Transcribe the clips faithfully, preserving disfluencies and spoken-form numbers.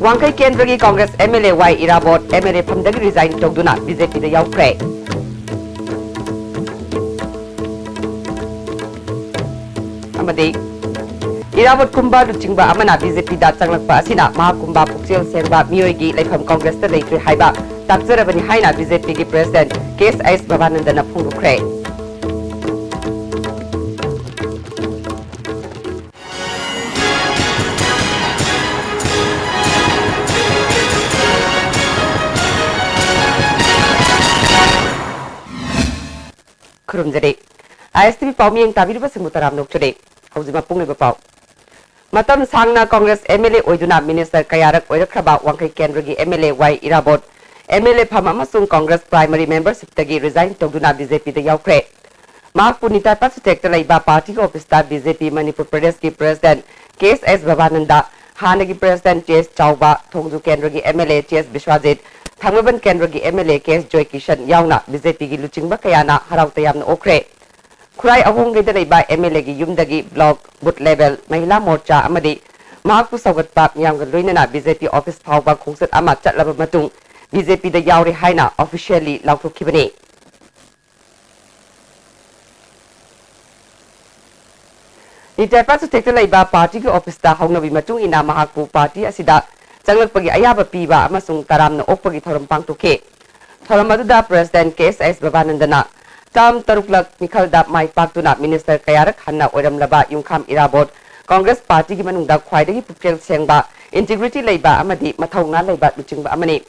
ꯋꯥꯡꯈꯩ ꯀꯦꯟꯗ꯭ꯔꯒꯤ ꯀꯣꯡꯒ꯭ꯔꯦꯁ MLA ꯋꯥꯏ ꯏꯔꯥꯕꯣꯠ MLA ꯐꯝꯗꯒꯤ resign ꯇꯧꯗꯨꯅ BJPꯗ ꯌꯥꯎꯈ꯭ꯔꯦ꯫ ꯑꯃꯗꯤ ꯏꯔꯥꯕꯣꯠꯀꯨꯝꯕ ꯂꯨꯆꯤꯡꯕ ꯑꯃꯅ BJPꯗ ꯆꯪꯂꯛꯄ ꯑꯁꯤꯅ ꯃꯍꯥꯛꯀꯨꯝꯕ ꯄꯨꯛꯆꯦꯜ ꯁꯦꯡꯕ ꯃꯤꯑꯣꯏꯒꯤ ꯂꯩꯐꯝ ꯀꯣꯡꯒ꯭ꯔꯦꯁꯇ ꯂꯩꯇ꯭ꯔꯦ ꯍꯥꯏꯕ ꯇꯥꯛꯆꯔꯕꯅꯤ ꯍꯥꯏꯅ BJPꯒꯤ president ꯀꯦ ꯑꯦꯁ ꯑꯦꯁ ꯕꯕꯥꯅꯟꯗꯅ ꯐꯣꯡꯗꯣꯛꯈ꯭ꯔꯦ꯫ ꯈꯨꯔꯨꯝꯖꯔꯤ꯫ ISTV ꯄꯥꯎꯃꯤꯌꯦꯡ ꯇꯥꯕꯤꯔꯤꯕꯁꯤꯡꯕꯨ ꯇꯔꯥꯝꯅ ꯑꯣꯛꯆꯔꯤ꯫ ꯍꯧꯖꯤꯛ ꯃꯄꯨꯡ ꯑꯣꯏꯕ ꯄꯥꯎ꯫ ꯃꯇꯝ ꯁꯥꯡꯅ ꯀꯣꯡꯒ꯭ꯔꯦꯁ MLA ꯑꯣꯏꯗꯨꯅ minister ꯀꯌꯥꯔꯛ ꯑꯣꯏꯔꯛꯈ꯭ꯔꯕ ꯋꯥꯡꯈꯩ ꯀꯦꯟꯗ꯭ꯔꯒꯤ MLA ꯋꯥꯏ ꯏꯔꯥꯕꯣꯠ MLA ꯐꯝ ꯑꯃꯁꯨꯡ ꯀꯣꯡꯒ꯭ꯔꯦꯁ primary membershipꯇꯒꯤ resign ꯇꯧꯗꯨꯅ BJPꯗ ꯌꯥꯎꯈ꯭ꯔꯦ꯫ ꯃꯍꯥꯛꯄꯨ ꯅꯤꯇꯥꯏ ꯄꯥꯠꯁꯨꯊꯦꯛꯇ ꯂꯩꯕ partyꯒꯤ officeꯇ BJP ꯃꯅꯤꯄꯨꯔ ꯄ꯭ꯔꯗꯦꯁꯀꯤ president ꯀꯦ ꯑꯦꯁ ꯑꯦꯁ ꯕꯕꯥꯅꯟꯗ, ꯍꯥꯟꯅꯒꯤ president ꯇꯤ ꯑꯦꯁ ꯆꯥꯎꯕ, ꯊꯣꯡꯖꯨ ꯀꯦꯟꯗ꯭ꯔꯒꯤ MLA ꯇꯤ ꯑꯦꯁ ꯕꯤꯁ꯭ꯋꯥꯖꯤꯠ, ꯊꯥꯡꯃꯩꯕꯟ ꯀꯦꯟꯗ꯭ꯔꯒꯤ MLA ꯀꯦ ꯑꯦꯁ ꯖꯣꯏꯀꯤꯁꯟ ꯌꯥꯎꯅ BJPꯒꯤ ꯂꯨꯆꯤꯡꯕ ꯀꯌꯥꯅ ꯍꯔꯥꯎ ꯇꯌꯥꯝꯅ ꯑꯣꯛꯈ꯭ꯔꯦ꯫ ꯈꯨꯔꯥꯏ ꯑꯍꯣꯡꯒꯩꯗ ꯂꯩꯕ MLAꯒꯤ ꯌꯨꯝꯗꯒꯤ block, booth level, ꯃꯍꯤꯂꯥ ꯃꯣꯔꯆꯥ ꯑꯃꯗꯤ ꯃꯍꯥꯛꯄꯨ ꯁꯧꯒꯠꯄ ꯃꯤꯌꯥꯝꯒ ꯂꯣꯏꯅꯅ BJP office ꯐꯥꯎꯕ ꯈꯣꯡꯆꯠ ꯑꯃ ꯆꯠꯂꯕ ꯃꯇꯨꯡ BJPꯗ ꯌꯥꯎꯔꯦ ꯍꯥꯏꯅ officially ꯂꯥꯎꯊꯣꯛꯈꯤꯕꯅꯤ꯫ ꯅꯤꯇꯥꯏ ꯄꯥꯠꯁꯨꯊꯦꯛꯇ ꯂꯩꯕ partyꯒꯤ officeꯇ ꯍꯧꯅꯕꯤ ꯃꯇꯨꯡ ꯏꯟꯅ ꯃꯍꯥꯛꯄꯨ party ꯑꯁꯤꯗ ꯆꯪꯂꯛꯄꯒꯤ ꯑꯌꯥꯕ ꯄꯤꯕ ꯑꯃꯁꯨꯡ ꯇꯔꯥꯝꯅ ꯑꯣꯛꯄꯒꯤ ꯊꯧꯔꯝ ꯄꯥꯡꯊꯣꯛꯈꯤ꯫ ꯊꯧꯔꯝ ꯑꯗꯨꯗ president ꯀꯦ ꯑꯦꯁ ꯑꯦꯁ ꯕꯕꯥꯅꯟꯗꯅ term ꯇꯔꯨꯛꯂꯛ ꯃꯤꯈꯜꯗ ꯃꯥꯏ ꯄꯥꯛꯇꯨꯅ minister ꯀꯌꯥꯔꯛ ꯍꯟꯅ ꯑꯣꯏꯔꯝꯂꯕ ꯌꯨꯝꯈꯥꯝ ꯏꯔꯥꯕꯣꯠ ꯀꯣꯡꯒ꯭ꯔꯦꯁ partyꯒꯤ ꯃꯅꯨꯡꯗ ꯈ꯭ꯋꯥꯏꯗꯒꯤ ꯄꯨꯛꯆꯦꯜ ꯁꯦꯡꯕ, integrity ꯂꯩꯕ ꯑꯃꯗꯤ ꯃꯊꯧꯅꯥ ꯂꯩꯕ ꯂꯨꯆꯤꯡꯕ ꯑꯃꯅꯤ꯫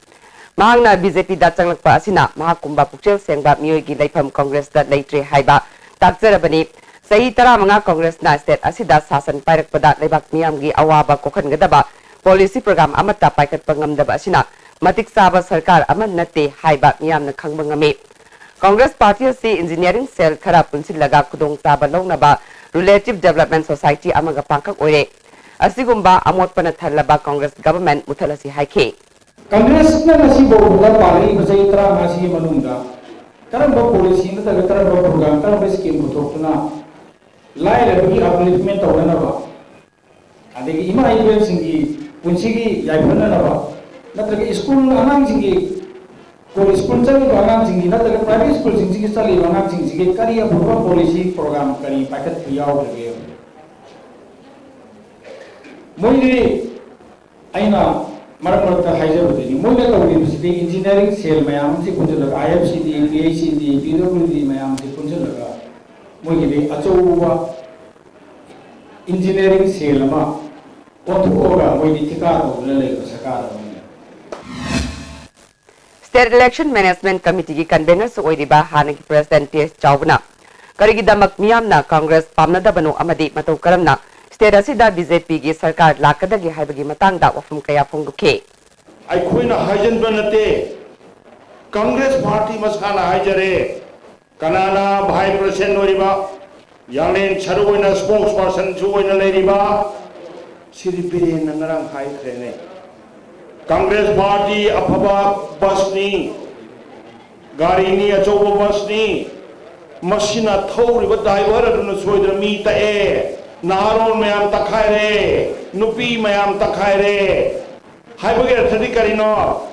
ꯃꯍꯥꯛꯅ BJPꯗ ꯆꯪꯂꯛꯄ ꯑꯁꯤꯅ ꯃꯍꯥꯛꯀꯨꯝꯕ ꯄꯨꯛꯆꯦꯜ ꯁꯦꯡꯕ ꯃꯤꯑꯣꯏꯒꯤ ꯂꯩꯐꯝ ꯀꯣꯡꯒ꯭ꯔꯦꯁꯇ ꯂꯩꯇ꯭ꯔꯦ ꯍꯥꯏꯕ ꯇꯥꯛꯆꯔꯕꯅꯤ꯫ ꯆꯍꯤ ꯇꯔꯥꯃꯉꯥ ꯀꯣꯡꯒ꯭ꯔꯦꯁꯅ state ꯑꯁꯤꯗ ꯁꯥꯁꯟ ꯄꯥꯏꯔꯛꯄꯗ ꯂꯩꯕꯥꯛ ꯃꯤꯌꯥꯝꯒꯤ ꯑꯋꯥꯕ ꯀꯣꯛꯍꯟꯒꯗꯕ policy program ꯑꯃꯠꯇ ꯄꯥꯏꯈꯠꯄ ꯉꯝꯗꯕ ꯑꯁꯤꯅ ꯃꯇꯤꯛ ꯆꯥꯕ ꯁꯔꯀꯥꯔ ꯑꯃ ꯅꯠꯇꯦ ꯍꯥꯏꯕ ꯃꯤꯌꯥꯝꯅ ꯈꯪꯕ ꯉꯝꯃꯤ꯫ ꯀꯣꯡꯒ꯭ꯔꯦꯁ party ꯑꯁꯤ engineering cell ꯈꯔ ꯄꯨꯟꯁꯤꯜꯂꯒ ꯈꯨꯗꯣꯡꯆꯥꯕ ꯂꯧꯅꯕ relative development society ꯑꯃꯒ ꯄꯥꯡꯈꯛ ꯑꯣꯏꯔꯦ꯫ ꯑꯁꯤꯒꯨꯝꯕ ꯑꯃꯣꯠꯄꯅ ꯊꯜꯂꯕ ꯀꯣꯡꯒ꯭ꯔꯦꯁ government ꯃꯨꯊꯠꯂꯁꯤ ꯍꯥꯏꯈꯤ꯫ ꯀꯪꯒ꯭ꯔꯦꯁꯅ ꯉꯁꯤ ꯐꯥꯎꯕꯗ ꯄꯥꯜꯂꯛꯏꯕ ꯆꯍꯤ ꯇꯔꯥꯃꯉꯥꯁꯤꯒꯤ ꯃꯅꯨꯡꯗ ꯀꯔꯝꯕ policy ꯅꯠꯇ꯭ꯔꯒ ꯀꯔꯝꯕ program, ꯀꯔꯝꯕ scheme ꯄꯨꯊꯣꯛꯇꯨꯅ ꯂꯥꯏꯔꯕꯒꯤ upliftment ꯇꯧꯅꯅꯕ, ꯑꯗꯒꯤ ꯏꯃꯥ ꯏꯕꯦꯟꯁꯤꯡꯒꯤ ꯄꯨꯟꯁꯤꯒꯤ ꯌꯥꯏꯐꯅꯅꯕ ꯅꯠꯇ꯭ꯔꯒ ꯁ꯭ꯀꯨꯜ ꯑꯉꯥꯡꯁꯤꯡꯒꯤ, ꯁ꯭ꯀꯨꯜ ꯆꯠꯂꯤꯕ ꯑꯉꯥꯡꯁꯤꯡꯒꯤ ꯅꯠꯇ꯭ꯔꯒ ꯄ꯭ꯔꯥꯏꯚꯦꯠ ꯁ꯭ꯀꯨꯜꯁꯤꯡꯁꯤꯒꯤ ꯆꯠꯂꯤꯕ ꯑꯉꯥꯡꯁꯤꯡꯁꯤꯒꯤ ꯀꯔꯤ ꯑꯐꯕ ꯄꯣꯂꯤꯁꯤ ꯄ꯭ꯔꯣꯒ꯭ꯔꯥꯝ ꯀꯔꯤ ꯄꯥꯏꯈꯠꯄ ꯌꯥꯎꯈ꯭ꯔꯒꯦ? ꯃꯣꯏꯗꯤ ꯑꯩꯅ ꯃꯔꯛ ꯃꯔꯛꯇ ꯍꯥꯏꯖꯕꯗꯨꯅꯤ, ꯃꯣꯏꯅ ꯇꯧꯔꯤꯕꯁꯤꯗꯤ ꯏꯟꯖꯤꯅꯤꯌꯥꯔꯤꯡ ꯁꯦꯜ ꯃꯌꯥꯝ ꯑꯁꯤ ꯄꯨꯟꯁꯤꯜꯂꯒ, IFCD, PHED, PWD ꯃꯌꯥꯝꯁꯤ ꯄꯨꯟꯁꯤꯜꯂꯒ ꯃꯣꯏꯒꯤꯗꯤ ꯑꯆꯧꯕ ꯏꯟꯖꯤꯅꯤꯌꯥꯔꯤꯡ ꯁꯦꯜ ꯑꯃ ꯑꯣꯟꯊꯣꯛꯑꯒ ꯃꯣꯏꯗꯤ ꯊꯤꯀꯥ ꯇꯧꯗꯨꯅ ꯂꯩꯕ ꯁꯔꯀꯥꯔ ꯑꯃꯅꯤ꯫ State Election Management Committeeꯒꯤ convenerꯁꯨ ꯑꯣꯏꯔꯤꯕ ꯍꯥꯟꯅꯒꯤ President ꯇꯤ ꯑꯦꯁ ꯆꯥꯎꯕꯅ ꯀꯔꯤꯒꯤꯗꯃꯛ ꯃꯤꯌꯥꯝꯅ ꯀꯪꯒ꯭ꯔꯦꯁ ꯄꯥꯝꯅꯗꯕꯅꯣ ꯑꯃꯗꯤ ꯃꯇꯧ ꯀꯔꯝꯅ state ꯑꯁꯤꯗ BJPꯒꯤ ꯁꯔꯀꯥꯔ ꯂꯥꯛꯀꯗꯒꯦ ꯍꯥꯏꯕꯒꯤ ꯃꯇꯥꯡꯗ ꯋꯥꯐꯝ ꯀꯌꯥ ꯐꯣꯡꯗꯣꯛꯈꯤ꯫ ꯑꯩꯈꯣꯏꯅ ꯍꯥꯏꯖꯤꯟꯕ ꯅꯠꯇꯦ, ꯀꯪꯒ꯭ꯔꯦꯁ ꯄꯥꯔꯇꯤ ꯃꯁꯥꯅ ꯍꯥꯏꯖꯔꯦ꯫ ꯀꯅꯥꯅ vice president ꯑꯣꯏꯔꯤꯕ, ꯌꯥꯡꯂꯦꯟ ꯁꯔꯨ ꯑꯣꯏꯅ spokespersonꯁꯨ ꯑꯣꯏꯅ ꯂꯩꯔꯤꯕ ꯁ꯭ꯔꯤ ꯕꯤꯔꯦꯟꯅ ꯉꯔꯥꯡ ꯍꯥꯏꯈ꯭ꯔꯦꯅꯦ, ꯀꯪꯒ꯭ꯔꯦꯁ ꯄꯥꯔꯇꯤ ꯑꯐꯕ ꯕꯁꯅꯤ, ꯒꯥꯔꯤꯅꯤ, ꯑꯆꯧꯕ ꯕꯁꯅꯤ, ꯃꯁꯤꯅ ꯊꯧꯔꯤꯕ driver ꯑꯗꯨꯅ ꯁꯣꯏꯗꯅ ꯃꯤ ꯇꯛꯑꯦ, ꯅꯍꯥꯔꯣꯜ ꯃꯌꯥꯝ ꯇꯛꯈꯥꯏꯔꯦ, ꯅꯨꯄꯤ ꯃꯌꯥꯝ ꯇꯛꯈꯥꯏꯔꯦ ꯍꯥꯏꯕꯒꯤ ꯑꯔꯊꯗꯤ ꯀꯔꯤꯅꯣ?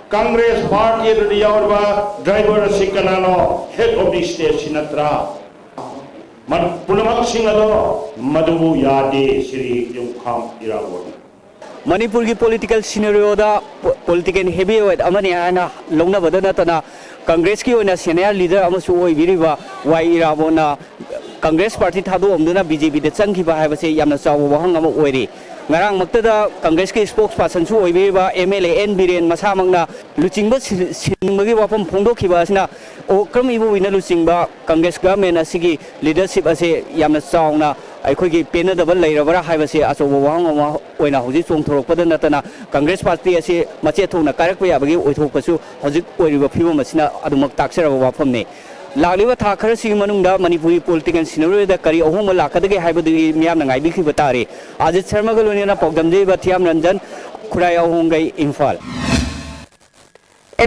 ꯀꯪꯒ꯭ꯔꯦꯁ ꯄꯥꯔꯇꯤ ꯑꯗꯨꯗ ꯌꯥꯎꯔꯤꯕ driver ꯑꯁꯤ ꯀꯅꯥꯅꯣ? Head of the stateꯁꯤ ꯅꯠꯇ꯭ꯔꯥ? ꯃ- ꯄꯨꯝꯅꯃꯛꯁꯤꯡ ꯑꯗꯣ ꯃꯗꯨꯕꯨ ꯌꯥꯗꯦ ꯁ꯭ꯔꯤ ꯌꯨꯝꯈꯥꯝ ꯏꯔꯥꯕꯣꯠꯅ꯫ ꯃꯅꯤꯄꯨꯔꯒꯤ political scenarioꯗ political heavyweight ꯑꯃꯅꯤ ꯍꯥꯏꯅ ꯂꯧꯅꯕꯗ ꯅꯠꯇꯅ ꯀꯪꯒ꯭ꯔꯦꯁꯀꯤ ꯑꯣꯏꯅ senior leader ꯑꯃꯁꯨ ꯑꯣꯏꯕꯤꯔꯤꯕ ꯋꯥꯏ ꯏꯔꯥꯕꯣꯠꯅ ꯀꯪꯒ꯭ꯔꯦꯁ ꯄꯥꯔꯇꯤ ꯊꯥꯗꯣꯛꯑꯝꯗꯨꯅ BJPꯗ ꯆꯪꯈꯤꯕ ꯍꯥꯏꯕꯁꯤ ꯌꯥꯝꯅ ꯆꯥꯎꯕ ꯋꯥꯍꯪ ꯑꯃ ꯑꯣꯏꯔꯤ꯫ ꯉꯔꯥꯡꯃꯛꯇꯗ ꯀꯪꯒ꯭ꯔꯦꯁꯀꯤ spokespersonꯁꯨ ꯑꯣꯏꯕꯤꯔꯤꯕ MLA ꯑꯦꯟ ꯕꯤꯔꯦꯟ ꯃꯁꯥꯃꯛꯅ ꯂꯨꯆꯤꯡꯕ ꯁꯤ- ꯁꯤꯟꯕꯒꯤ ꯋꯥꯐꯝ ꯐꯣꯡꯗꯣꯛꯈꯤꯕ ꯑꯁꯤꯅ ꯑꯣꯀ꯭ꯔꯝ ꯏꯕꯣꯕꯤꯅ ꯂꯨꯆꯤꯡꯕ ꯀꯪꯒ꯭ꯔꯦꯁ government ꯑꯁꯤꯒꯤ leadership ꯑꯁꯤ ꯌꯥꯝꯅ ꯆꯥꯎꯅ ꯑꯩꯈꯣꯏꯒꯤ ꯄꯦꯟꯅꯗꯕ ꯂꯩꯔꯕ꯭ꯔꯥ ꯍꯥꯏꯕꯁꯤ ꯑꯆꯧꯕ ꯋꯥꯍꯪ ꯑꯃ ꯑꯣꯏꯅ ꯍꯧꯖꯤꯛ ꯆꯣꯡꯊꯣꯔꯛꯄꯗ ꯅꯠꯇꯅ ꯀꯪꯒ꯭ꯔꯦꯁ ꯄꯥꯔꯇꯤ ꯑꯁꯤ ꯃꯆꯦꯠ ꯊꯣꯛꯅ ꯀꯥꯏꯔꯛꯄ ꯌꯥꯕꯒꯤ ꯑꯣꯏꯊꯣꯛꯄꯁꯨ ꯍꯧꯖꯤꯛ ꯑꯣꯏꯔꯤꯕ ꯐꯤꯕꯝ ꯑꯁꯤꯅ ꯑꯗꯨꯃꯛ ꯇꯥꯛꯆꯔꯕ ꯋꯥꯐꯝꯅꯤ꯫ ꯂꯥꯛꯂꯤꯕ ꯊꯥ ꯈꯔꯁꯤꯒꯤ ꯃꯅꯨꯡꯗ ꯃꯅꯤꯄꯨꯔꯒꯤ political scenarioꯗ ꯀꯔꯤ ꯑꯍꯣꯡꯕ ꯂꯥꯛꯀꯗꯒꯦ ꯍꯥꯏꯕꯗꯨꯒꯤ ꯃꯤꯌꯥꯝꯅ ꯉꯥꯏꯕꯤꯈꯤꯕ ꯇꯥꯔꯤ꯫ ꯑꯖꯤꯠ ꯁꯔꯃꯒ ꯂꯣꯏꯅꯅ ꯄꯥꯎꯗꯝꯖꯩꯕ ꯊꯤꯌꯥꯝ ꯔꯟꯖꯟ, ꯈꯨꯔꯥꯏ ꯑꯍꯣꯡꯒꯩ, ꯏꯝꯐꯥꯜ꯫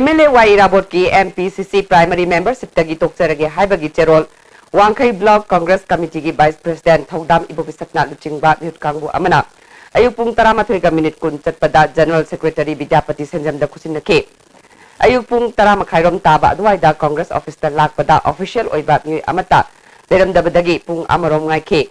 MLA ꯋꯥꯏ ꯏꯔꯥꯕꯣꯠꯀꯤ MPCC primary membershipꯇꯒꯤ ꯇꯣꯛꯆꯔꯒꯦ ꯍꯥꯏꯕꯒꯤ ꯆꯦꯔꯣꯜ ꯋꯥꯡꯈꯩ Block Congress Committeeꯒꯤ vice president ꯊꯧꯗꯥꯝ ꯏꯕꯣꯕꯤꯁꯛꯅ ꯂꯨꯆꯤꯡꯕ ꯃꯤꯍꯨꯠ ꯀꯥꯡꯕꯨ ꯑꯃꯅ ꯑꯌꯨꯛ ꯄꯨꯡ ꯇꯔꯥꯃꯥꯊꯣꯏꯒ ꯃꯤꯅꯤꯠ ꯀꯨꯟ ꯆꯠꯄꯗ General Secretary ꯕꯤꯗ꯭ꯌꯥꯄꯇꯤ ꯁꯦꯟꯖꯝꯗ ꯈꯨꯠꯁꯤꯟꯅꯈꯤ꯫ ꯑꯌꯨꯛ ꯄꯨꯡ ꯇꯔꯥ ꯃꯈꯥꯏꯔꯣꯝ ꯇꯥꯕ ꯑꯗꯨꯋꯥꯏꯗ Congress officeꯇ ꯂꯥꯛꯄꯗ official ꯑꯣꯏꯕ ꯃꯤꯑꯣꯏ ꯑꯃꯠꯇ ꯂꯩꯔꯝꯗꯕꯗꯒꯤ ꯄꯨꯡ ꯑꯃꯔꯣꯝ ꯉꯥꯏꯈꯤ꯫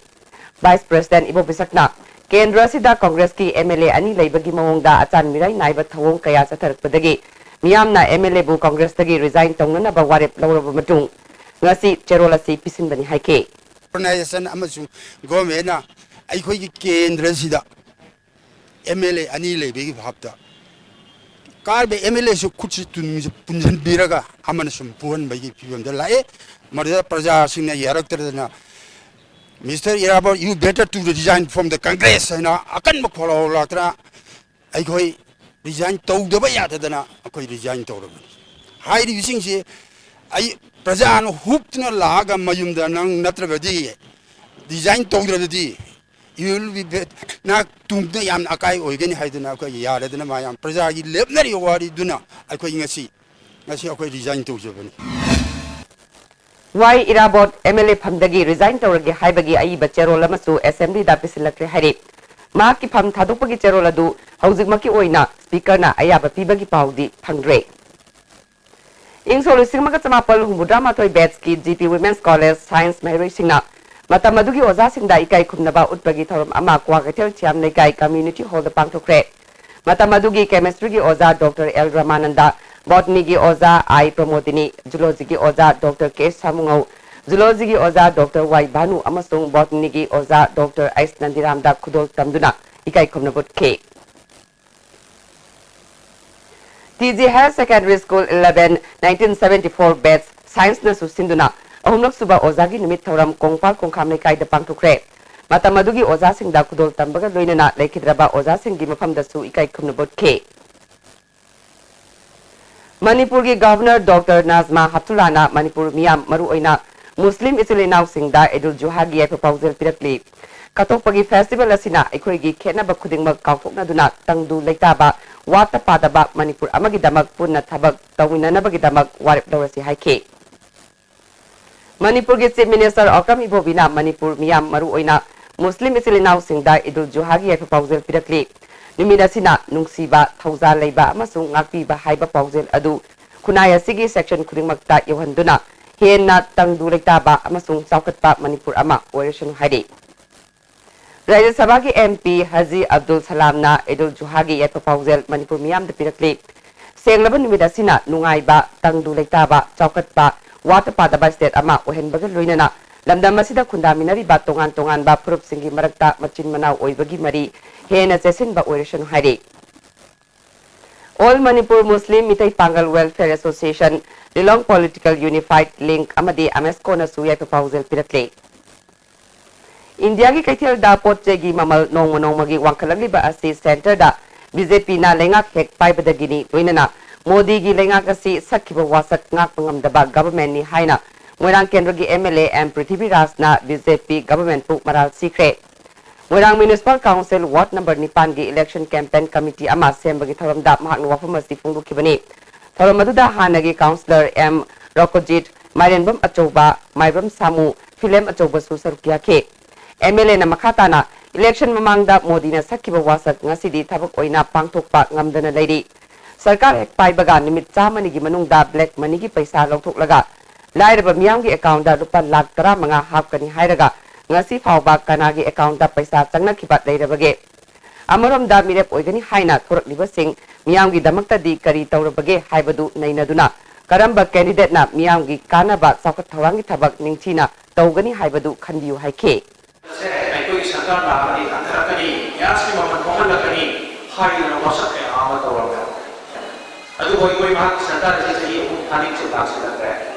Vice President ꯏꯕꯣꯕꯤꯁꯛꯅ ꯀꯦꯟꯗ꯭ꯔ ꯑꯁꯤꯗ Congressꯀꯤ MLA ꯑꯅꯤ ꯂꯩꯕꯒꯤ ꯃꯑꯣꯡꯗ ꯑꯆꯥꯟ ꯃꯤꯔꯥꯏ ꯅꯥꯏꯕ ꯊꯧꯑꯣꯡ ꯀꯌꯥ ꯆꯠꯊꯔꯛꯄꯗꯒꯤ ꯃꯤꯌꯥꯝꯅ MLAꯕꯨ Congressꯇꯒꯤ resign ꯇꯧꯅꯅꯕ ꯋꯥꯔꯦꯞ ꯂꯧꯔꯕ ꯃꯇꯨꯡ ꯉꯁꯤ ꯆꯦꯔꯣꯜ ꯑꯁꯤ ꯄꯤꯁꯤꯟꯕꯅꯤ ꯍꯥꯏꯈꯤ꯫ Organization ꯑꯃꯁꯨꯡ governmentꯅ ꯑꯩꯈꯣꯏꯒꯤ ꯀꯦꯟꯗ꯭ꯔꯁꯤꯗ MLA ꯑꯅꯤ ꯂꯩꯕꯒꯤ ꯚꯥꯞꯇ ꯀꯥꯔꯤꯕ MLAꯁꯨ ꯈꯨꯠꯁꯤ ꯇꯨꯟꯁꯤ ꯄꯨꯟꯁꯤꯟꯕꯤꯔꯒ ꯑꯃꯅ ꯁꯨꯝ ꯄꯨꯍꯟꯕꯒꯤ ꯐꯤꯕꯝꯗ ꯂꯥꯛꯑꯦ꯫ ꯃꯗꯨꯗ ꯄ꯭ꯔꯖꯥꯁꯤꯡꯅ ꯌꯥꯔꯛꯇꯗꯅ, "Mister Irabot, you better to resign from the Congress" ꯍꯥꯏꯅ ꯑꯀꯟꯕ ꯈꯣꯜꯂꯥꯎ ꯂꯥꯛꯇꯅ ꯑꯩꯈꯣꯏ resign ꯇꯧꯗꯕ ꯌꯥꯗꯗꯅ ꯑꯩꯈꯣꯏ resign ꯇꯧꯔꯕꯅꯤ꯫ ꯍꯥꯏꯔꯤꯕꯁꯤꯡꯁꯤ ꯑꯩ ꯄ꯭ꯔꯖꯥꯅ ꯍꯨꯞꯇꯨꯅ ꯂꯥꯛꯑꯒ ꯃꯌꯨꯝꯗ ꯅꯪ ꯅꯠꯇ꯭ꯔꯕꯗꯤ, resign ꯇꯧꯗ꯭ꯔꯕꯗꯤ, you will be bad, ꯅꯍꯥꯛ ꯇꯨꯡꯗ ꯌꯥꯝꯅ ꯑꯀꯥꯏ ꯑꯣꯏꯒꯅꯤ ꯍꯥꯏꯗꯨꯅ ꯑꯩꯈꯣꯏ ꯌꯥꯔꯗꯅ ꯃꯌꯥꯝ ꯄ꯭ꯔꯖꯥꯒꯤ ꯂꯦꯞꯅꯔꯤꯕ ꯋꯥꯔꯤꯗꯨꯅ ꯑꯩꯈꯣꯏ ꯉꯁꯤ, ꯉꯁꯤ ꯑꯩꯈꯣꯏ resign ꯇꯧꯖꯕꯅꯤ꯫ ꯋꯥꯏ ꯏꯔꯥꯕꯣꯠ MLA ꯐꯝꯗꯒꯤ resign ꯇꯧꯔꯒꯦ ꯍꯥꯏꯕꯒꯤ ꯑꯏꯕ ꯆꯦꯔꯣꯜ ꯑꯃꯁꯨ Assemblyꯗ ꯄꯤꯁꯤꯜꯂꯛꯈ꯭ꯔꯦ ꯍꯥꯏꯔꯤ꯫ ꯃꯍꯥꯛꯀꯤ ꯐꯝ ꯊꯥꯗꯣꯛꯄꯒꯤ ꯆꯦꯔꯣꯜ ꯑꯗꯨ ꯍꯧꯖꯤꯛꯃꯛꯀꯤ ꯑꯣꯏꯅ Speakerꯅ ꯑꯌꯥꯕ ꯄꯤꯕꯒꯤ ꯄꯥꯎꯗꯤ ꯐꯪꯗ꯭ꯔꯦ꯫ ꯏꯪ ꯁꯣꯛ ꯂꯤꯁꯤꯡ ꯑꯃꯒ ꯆꯃꯥꯄꯜ ꯍꯨꯝꯐꯨꯇꯔꯥ ꯃꯥꯊꯣꯏ batchꯀꯤ G P Women's College Science ꯃꯍꯩꯔꯣꯏꯁꯤꯡꯅ ꯃꯇꯝ ꯑꯗꯨꯒꯤ ꯑꯣꯖꯥꯁꯤꯡꯗ ꯏꯀꯥꯏ ꯈꯨꯝꯅꯕ ꯎꯠꯄꯒꯤ ꯊꯧꯔꯝ ꯑꯃ ꯀ꯭ꯋꯥꯀꯩꯊꯦꯜ ꯊꯤꯌꯥꯝ ꯂꯩꯀꯥꯏ Community Hallꯗ ꯄꯥꯡꯊꯣꯛꯈ꯭ꯔꯦ꯫ ꯃꯇꯝ ꯑꯗꯨꯒꯤ Chemistryꯒꯤ ꯑꯣꯖꯥ Doctor L ꯔꯃꯥꯅꯟꯗ, Botanyꯒꯤ ꯑꯣꯖꯥ I ꯄ꯭ꯔꯃꯣꯗꯤꯅꯤ, Zoologyꯒꯤ ꯑꯣꯖꯥ Doctor K ꯁꯥꯃꯨꯉꯧ, Zoologyꯒꯤ ꯑꯣꯖꯥ Doctor Y ꯚꯥꯅꯨ ꯑꯃꯁꯨꯡ Botanyꯒꯤ ꯑꯣꯖꯥ Doctor H ꯅꯟꯗꯤꯔꯥꯝꯗ ꯈꯨꯗꯣꯜ ꯇꯝꯗꯨꯅ ꯏꯀꯥꯏ ꯈꯨꯝꯅꯕ ꯎꯠꯈꯤ꯫ T G Higher Secondary School eleven nineteen seventy-four batch Scienceꯅꯁꯨ ꯁꯤꯟꯗꯨꯅ ꯑꯍꯨꯝꯂꯛ ꯁꯨꯕ ꯑꯣꯖꯥꯒꯤ ꯅꯨꯃꯤꯠ ꯊꯧꯔꯝ ꯀꯣꯡꯄꯥꯜ ꯀꯣꯡꯈꯥꯝ ꯂꯩꯀꯥꯏꯗ ꯄꯥꯡꯊꯣꯛꯈ꯭ꯔꯦ꯫ ꯃꯇꯝ ꯑꯗꯨꯒꯤ ꯑꯣꯖꯥꯁꯤꯡꯗ ꯈꯨꯗꯣꯜ ꯇꯝꯕꯒ ꯂꯣꯏꯅꯅ ꯂꯩꯈꯤꯗ꯭ꯔꯕ ꯑꯣꯖꯥꯁꯤꯡꯒꯤ ꯃꯐꯝꯗꯁꯨ ꯏꯀꯥꯏ ꯈꯨꯝꯅꯕ ꯎꯠꯈꯤ꯫ ꯃꯅꯤꯄꯨꯔꯒꯤ Governor Doctor ꯅꯥꯖꯃꯥ ꯍꯞꯇꯨꯂꯥꯅ ꯃꯅꯤꯄꯨꯔ ꯃꯤꯌꯥꯝ, ꯃꯔꯨꯑꯣꯏꯅ ꯃꯨꯁꯂꯤꯝ ꯏꯆꯤꯜ ꯏꯅꯥꯎꯁꯤꯡꯗ ꯏꯗ ꯎꯜ ꯖꯨꯍꯥꯒꯤ ꯌꯥꯏꯐ ꯄꯥꯎꯖꯦꯜ ꯄꯤꯔꯛꯂꯤ꯫ ꯀꯠꯊꯣꯛꯄꯒꯤ festival ꯑꯁꯤꯅ ꯑꯩꯈꯣꯏꯒꯤ ꯈꯦꯠꯅꯕ ꯈꯨꯗꯤꯡꯃꯛ ꯀꯥꯎꯊꯣꯛꯅꯗꯨꯅ ꯇꯪꯗꯨ ꯂꯩꯇꯥꯕ, ꯋꯥꯠꯇ ꯄꯥꯗꯕ ꯃꯅꯤꯄꯨꯔ ꯑꯃꯒꯤꯗꯃꯛ ꯄꯨꯟꯅ ꯊꯕꯛ ꯇꯧꯃꯤꯟꯅꯅꯕꯒꯤꯗꯃꯛ ꯋꯥꯔꯦꯞ ꯂꯧꯔꯁꯤ ꯍꯥꯏꯈꯤ꯫ ꯃꯅꯤꯄꯨꯔꯒꯤ Chief Minister ꯑꯣꯀ꯭ꯔꯝ ꯏꯕꯣꯕꯤꯅ ꯃꯅꯤꯄꯨꯔ ꯃꯤꯌꯥꯝ, ꯃꯔꯨꯑꯣꯏꯅ ꯃꯨꯁꯂꯤꯝ ꯏꯆꯤꯜ ꯏꯅꯥꯎꯁꯤꯡꯗ ꯏꯗꯨꯜ ꯖꯨꯍꯥꯒꯤ ꯌꯥꯏꯐ ꯄꯥꯎꯖꯦꯜ ꯄꯤꯔꯛꯂꯤ꯫ ꯅꯨꯃꯤꯠ ꯑꯁꯤꯅ ꯅꯨꯡꯁꯤꯕ, ꯊꯧꯖꯥꯜ ꯂꯩꯕ ꯑꯃꯁꯨꯡ ꯉꯥꯛꯄꯤꯕ ꯍꯥꯏꯕ ꯄꯥꯎꯖꯦꯜ ꯑꯗꯨ ꯈꯨꯟꯅꯥꯏ ꯑꯁꯤꯒꯤ section ꯈꯨꯗꯤꯡꯃꯛꯇ ꯌꯧꯍꯟꯗꯨꯅ ꯍꯦꯟꯅ ꯇꯪꯗꯨ ꯂꯩꯇꯥꯕ ꯑꯃꯁꯨꯡ ꯆꯥꯎꯈꯠꯄ ꯃꯅꯤꯄꯨꯔ ꯑꯃ ꯑꯣꯏꯔꯁꯅꯨ ꯍꯥꯏꯔꯤ꯫ ꯔꯥꯖ꯭ꯌ ꯁꯚꯥꯒꯤ MP ꯍꯥꯖꯤ ꯑꯕꯗꯨꯜ ꯁꯂꯥꯝꯅ ꯏꯗꯨꯜ ꯖꯨꯍꯥꯒꯤ ꯌꯥꯏꯐ ꯄꯥꯎꯖꯦꯜ ꯃꯅꯤꯄꯨꯔ ꯃꯤꯌꯥꯝꯗ ꯄꯤꯔꯛꯂꯤ꯫ ꯁꯦꯡꯂꯕ ꯅꯨꯃꯤꯠ ꯑꯁꯤꯅ ꯅꯨꯡꯉꯥꯏꯕ, ꯇꯪꯗꯨ ꯂꯩꯇꯥꯕ, ꯆꯥꯎꯈꯠꯄ, ꯋꯥꯠꯇ ꯄꯥꯗꯕ state ꯑꯃ ꯑꯣꯏꯍꯟꯕꯒ ꯂꯣꯏꯅꯅ ꯂꯝꯗꯝ ꯑꯁꯤꯗ ꯈꯨꯟꯗꯥꯃꯤꯟꯅꯔꯤꯕ ꯇꯣꯉꯥꯟ ꯇꯣꯉꯥꯟꯕ ꯐꯨꯔꯨꯞꯁꯤꯡꯒꯤ ꯃꯔꯛꯇ ꯃꯆꯤꯟ ꯃꯅꯥꯎ ꯑꯣꯏꯕꯒꯤ ꯃꯔꯤ ꯍꯦꯟꯅ ꯆꯦꯠꯁꯤꯟꯕ ꯑꯣꯏꯔꯁꯅꯨ ꯍꯥꯏꯔꯤ꯫ All Manipur Muslim ꯃꯤꯇꯩ ꯄꯥꯡꯒꯜ Welfare Association, Lilong Political Unified Link ꯑꯃꯗꯤ AMESCOꯅꯁꯨ ꯌꯥꯏꯐ ꯄꯥꯎꯖꯦꯜ ꯄꯤꯔꯛꯂꯤ꯫ ꯏꯟꯗꯤꯌꯥꯒꯤ ꯀꯩꯊꯦꯜꯗ ꯄꯣꯠ ꯆꯩꯒꯤ ꯃꯃꯜ ꯅꯣꯡꯃ ꯅꯣꯡꯃꯒꯤ ꯋꯥꯡꯈꯠꯂꯛꯂꯤꯕ ꯑꯁꯤ centreꯗ BJPꯅ ꯂꯩꯉꯥꯛ ꯍꯦꯛ ꯄꯥꯏꯕꯗꯒꯤꯅꯤ, ꯂꯣꯏꯅꯅ ꯃꯣꯗꯤꯒꯤ ꯂꯩꯉꯥꯛ ꯑꯁꯤ ꯁꯛꯈꯤꯕ ꯋꯥꯁꯛ ꯉꯥꯛꯄ ꯉꯝꯗꯕ governmentꯅꯤ ꯍꯥꯏꯅ ꯃꯣꯏꯔꯥꯡ ꯀꯦꯟꯗ꯭ꯔꯒꯤ MLA ꯑꯦꯝ ꯄ꯭ꯔꯤꯊꯤꯕꯤꯔꯥꯖꯅ BJP governmentꯄꯨ ꯃꯔꯥꯜ ꯁꯤꯈ꯭ꯔꯦ꯫ ꯃꯣꯏꯔꯥꯡ Municipal Council Ward number ꯅꯤꯄꯥꯟꯒꯤ election campaign committee ꯑꯃ ꯁꯦꯝꯕꯒꯤ ꯊꯧꯔꯝꯗ ꯃꯍꯥꯛꯅ ꯋꯥꯐꯝ ꯑꯁꯤ ꯐꯣꯡꯗꯣꯛꯈꯤꯕꯅꯤ꯫ ꯊꯧꯔꯝ ꯑꯗꯨꯗ ꯍꯥꯟꯅꯒꯤ councillor ꯑꯦꯝ ꯔꯣꯀꯣꯖꯤꯠ, ꯃꯥꯏꯔꯦꯟꯕꯝ ꯑꯆꯧꯕ, ꯃꯥꯏꯕꯝ ꯁꯥꯃꯨ, ꯐꯤꯂꯦꯝ ꯑꯆꯧꯕꯁꯨ ꯁꯔꯨꯛ ꯌꯥꯈꯤ꯫ MLAꯅ ꯃꯈꯥ ꯇꯥꯅ election ꯃꯃꯥꯡꯗ ꯃꯣꯗꯤꯅ ꯁꯛꯈꯤꯕ ꯋꯥꯁꯛ ꯉꯁꯤꯗꯤ ꯊꯕꯛ ꯑꯣꯏꯅ ꯄꯥꯡꯊꯣꯛꯄ ꯉꯝꯗꯅ ꯂꯩꯔꯤ꯫ ꯁꯔꯀꯥꯔ ꯍꯦꯛ ꯄꯥꯏꯕꯒ ꯅꯨꯃꯤꯠ ꯆꯥꯝꯃꯅꯤꯒꯤ ꯃꯅꯨꯡꯗ black moneyꯒꯤ ꯄꯩꯁꯥ ꯂꯧꯊꯣꯛꯂꯒ ꯂꯥꯏꯔꯕ ꯃꯤꯌꯥꯝꯒꯤ accountꯗ ꯂꯨꯄꯥ ꯂꯥꯈ ꯇꯔꯥꯃꯉꯥ ꯍꯥꯞꯀꯅꯤ ꯍꯥꯏꯔꯒ ꯉꯁꯤ ꯐꯥꯎꯕ ꯀꯅꯥꯒꯤ accountꯇ ꯄꯩꯁꯥ ꯆꯪꯅꯈꯤꯕ ꯂꯩꯔꯕꯒꯦ? ꯑꯃꯔꯣꯝꯗ ꯃꯤꯔꯦꯞ ꯑꯣꯏꯒꯅꯤ ꯍꯥꯏꯅ ꯊꯣꯔꯛꯂꯤꯕꯁꯤꯡ ꯃꯤꯌꯥꯝꯒꯤ ꯗꯃꯛꯇꯗꯤ ꯀꯔꯤ ꯇꯧꯔꯕꯒꯦ ꯍꯥꯏꯕꯗꯨ ꯅꯩꯅꯗꯨꯅ ꯀꯔꯝꯕ candidateꯅ ꯃꯤꯌꯥꯝꯒꯤ ꯀꯥꯟꯅꯕ ꯆꯥꯎꯈꯠ ꯊꯧꯔꯥꯡꯒꯤ ꯊꯕꯛ ꯅꯤꯡꯊꯤꯅ ꯇꯧꯒꯅꯤ ꯍꯥꯏꯕꯗꯨ ꯈꯟꯕꯤꯌꯨ ꯍꯥꯏꯈꯤ꯫ ꯑꯩꯈꯣꯏꯒꯤ ꯁꯔꯀꯥꯔ ꯂꯥꯛꯑꯒꯗꯤ ꯍꯟꯊꯔꯛꯀꯅꯤ, gas ꯀꯤ ꯃꯃꯜ ꯍꯣꯡꯍꯜꯂꯛꯀꯅꯤ ꯍꯥꯏꯗꯅ ꯋꯥꯁꯛ ꯀꯌꯥ ꯑꯃ ꯇꯧꯔꯝꯃꯦ꯫ ꯑꯗꯨꯕꯨ ꯑꯩꯈꯣꯏ ꯃꯍꯥꯛꯀꯤ ꯁꯔꯀꯥꯔ ꯑꯁꯤ ꯆꯍꯤ ꯑꯍꯨꯝ ꯐꯥꯅꯤꯡꯁꯨ ꯂꯥꯛꯁꯤꯜꯂꯛꯇ꯭ꯔꯦ꯫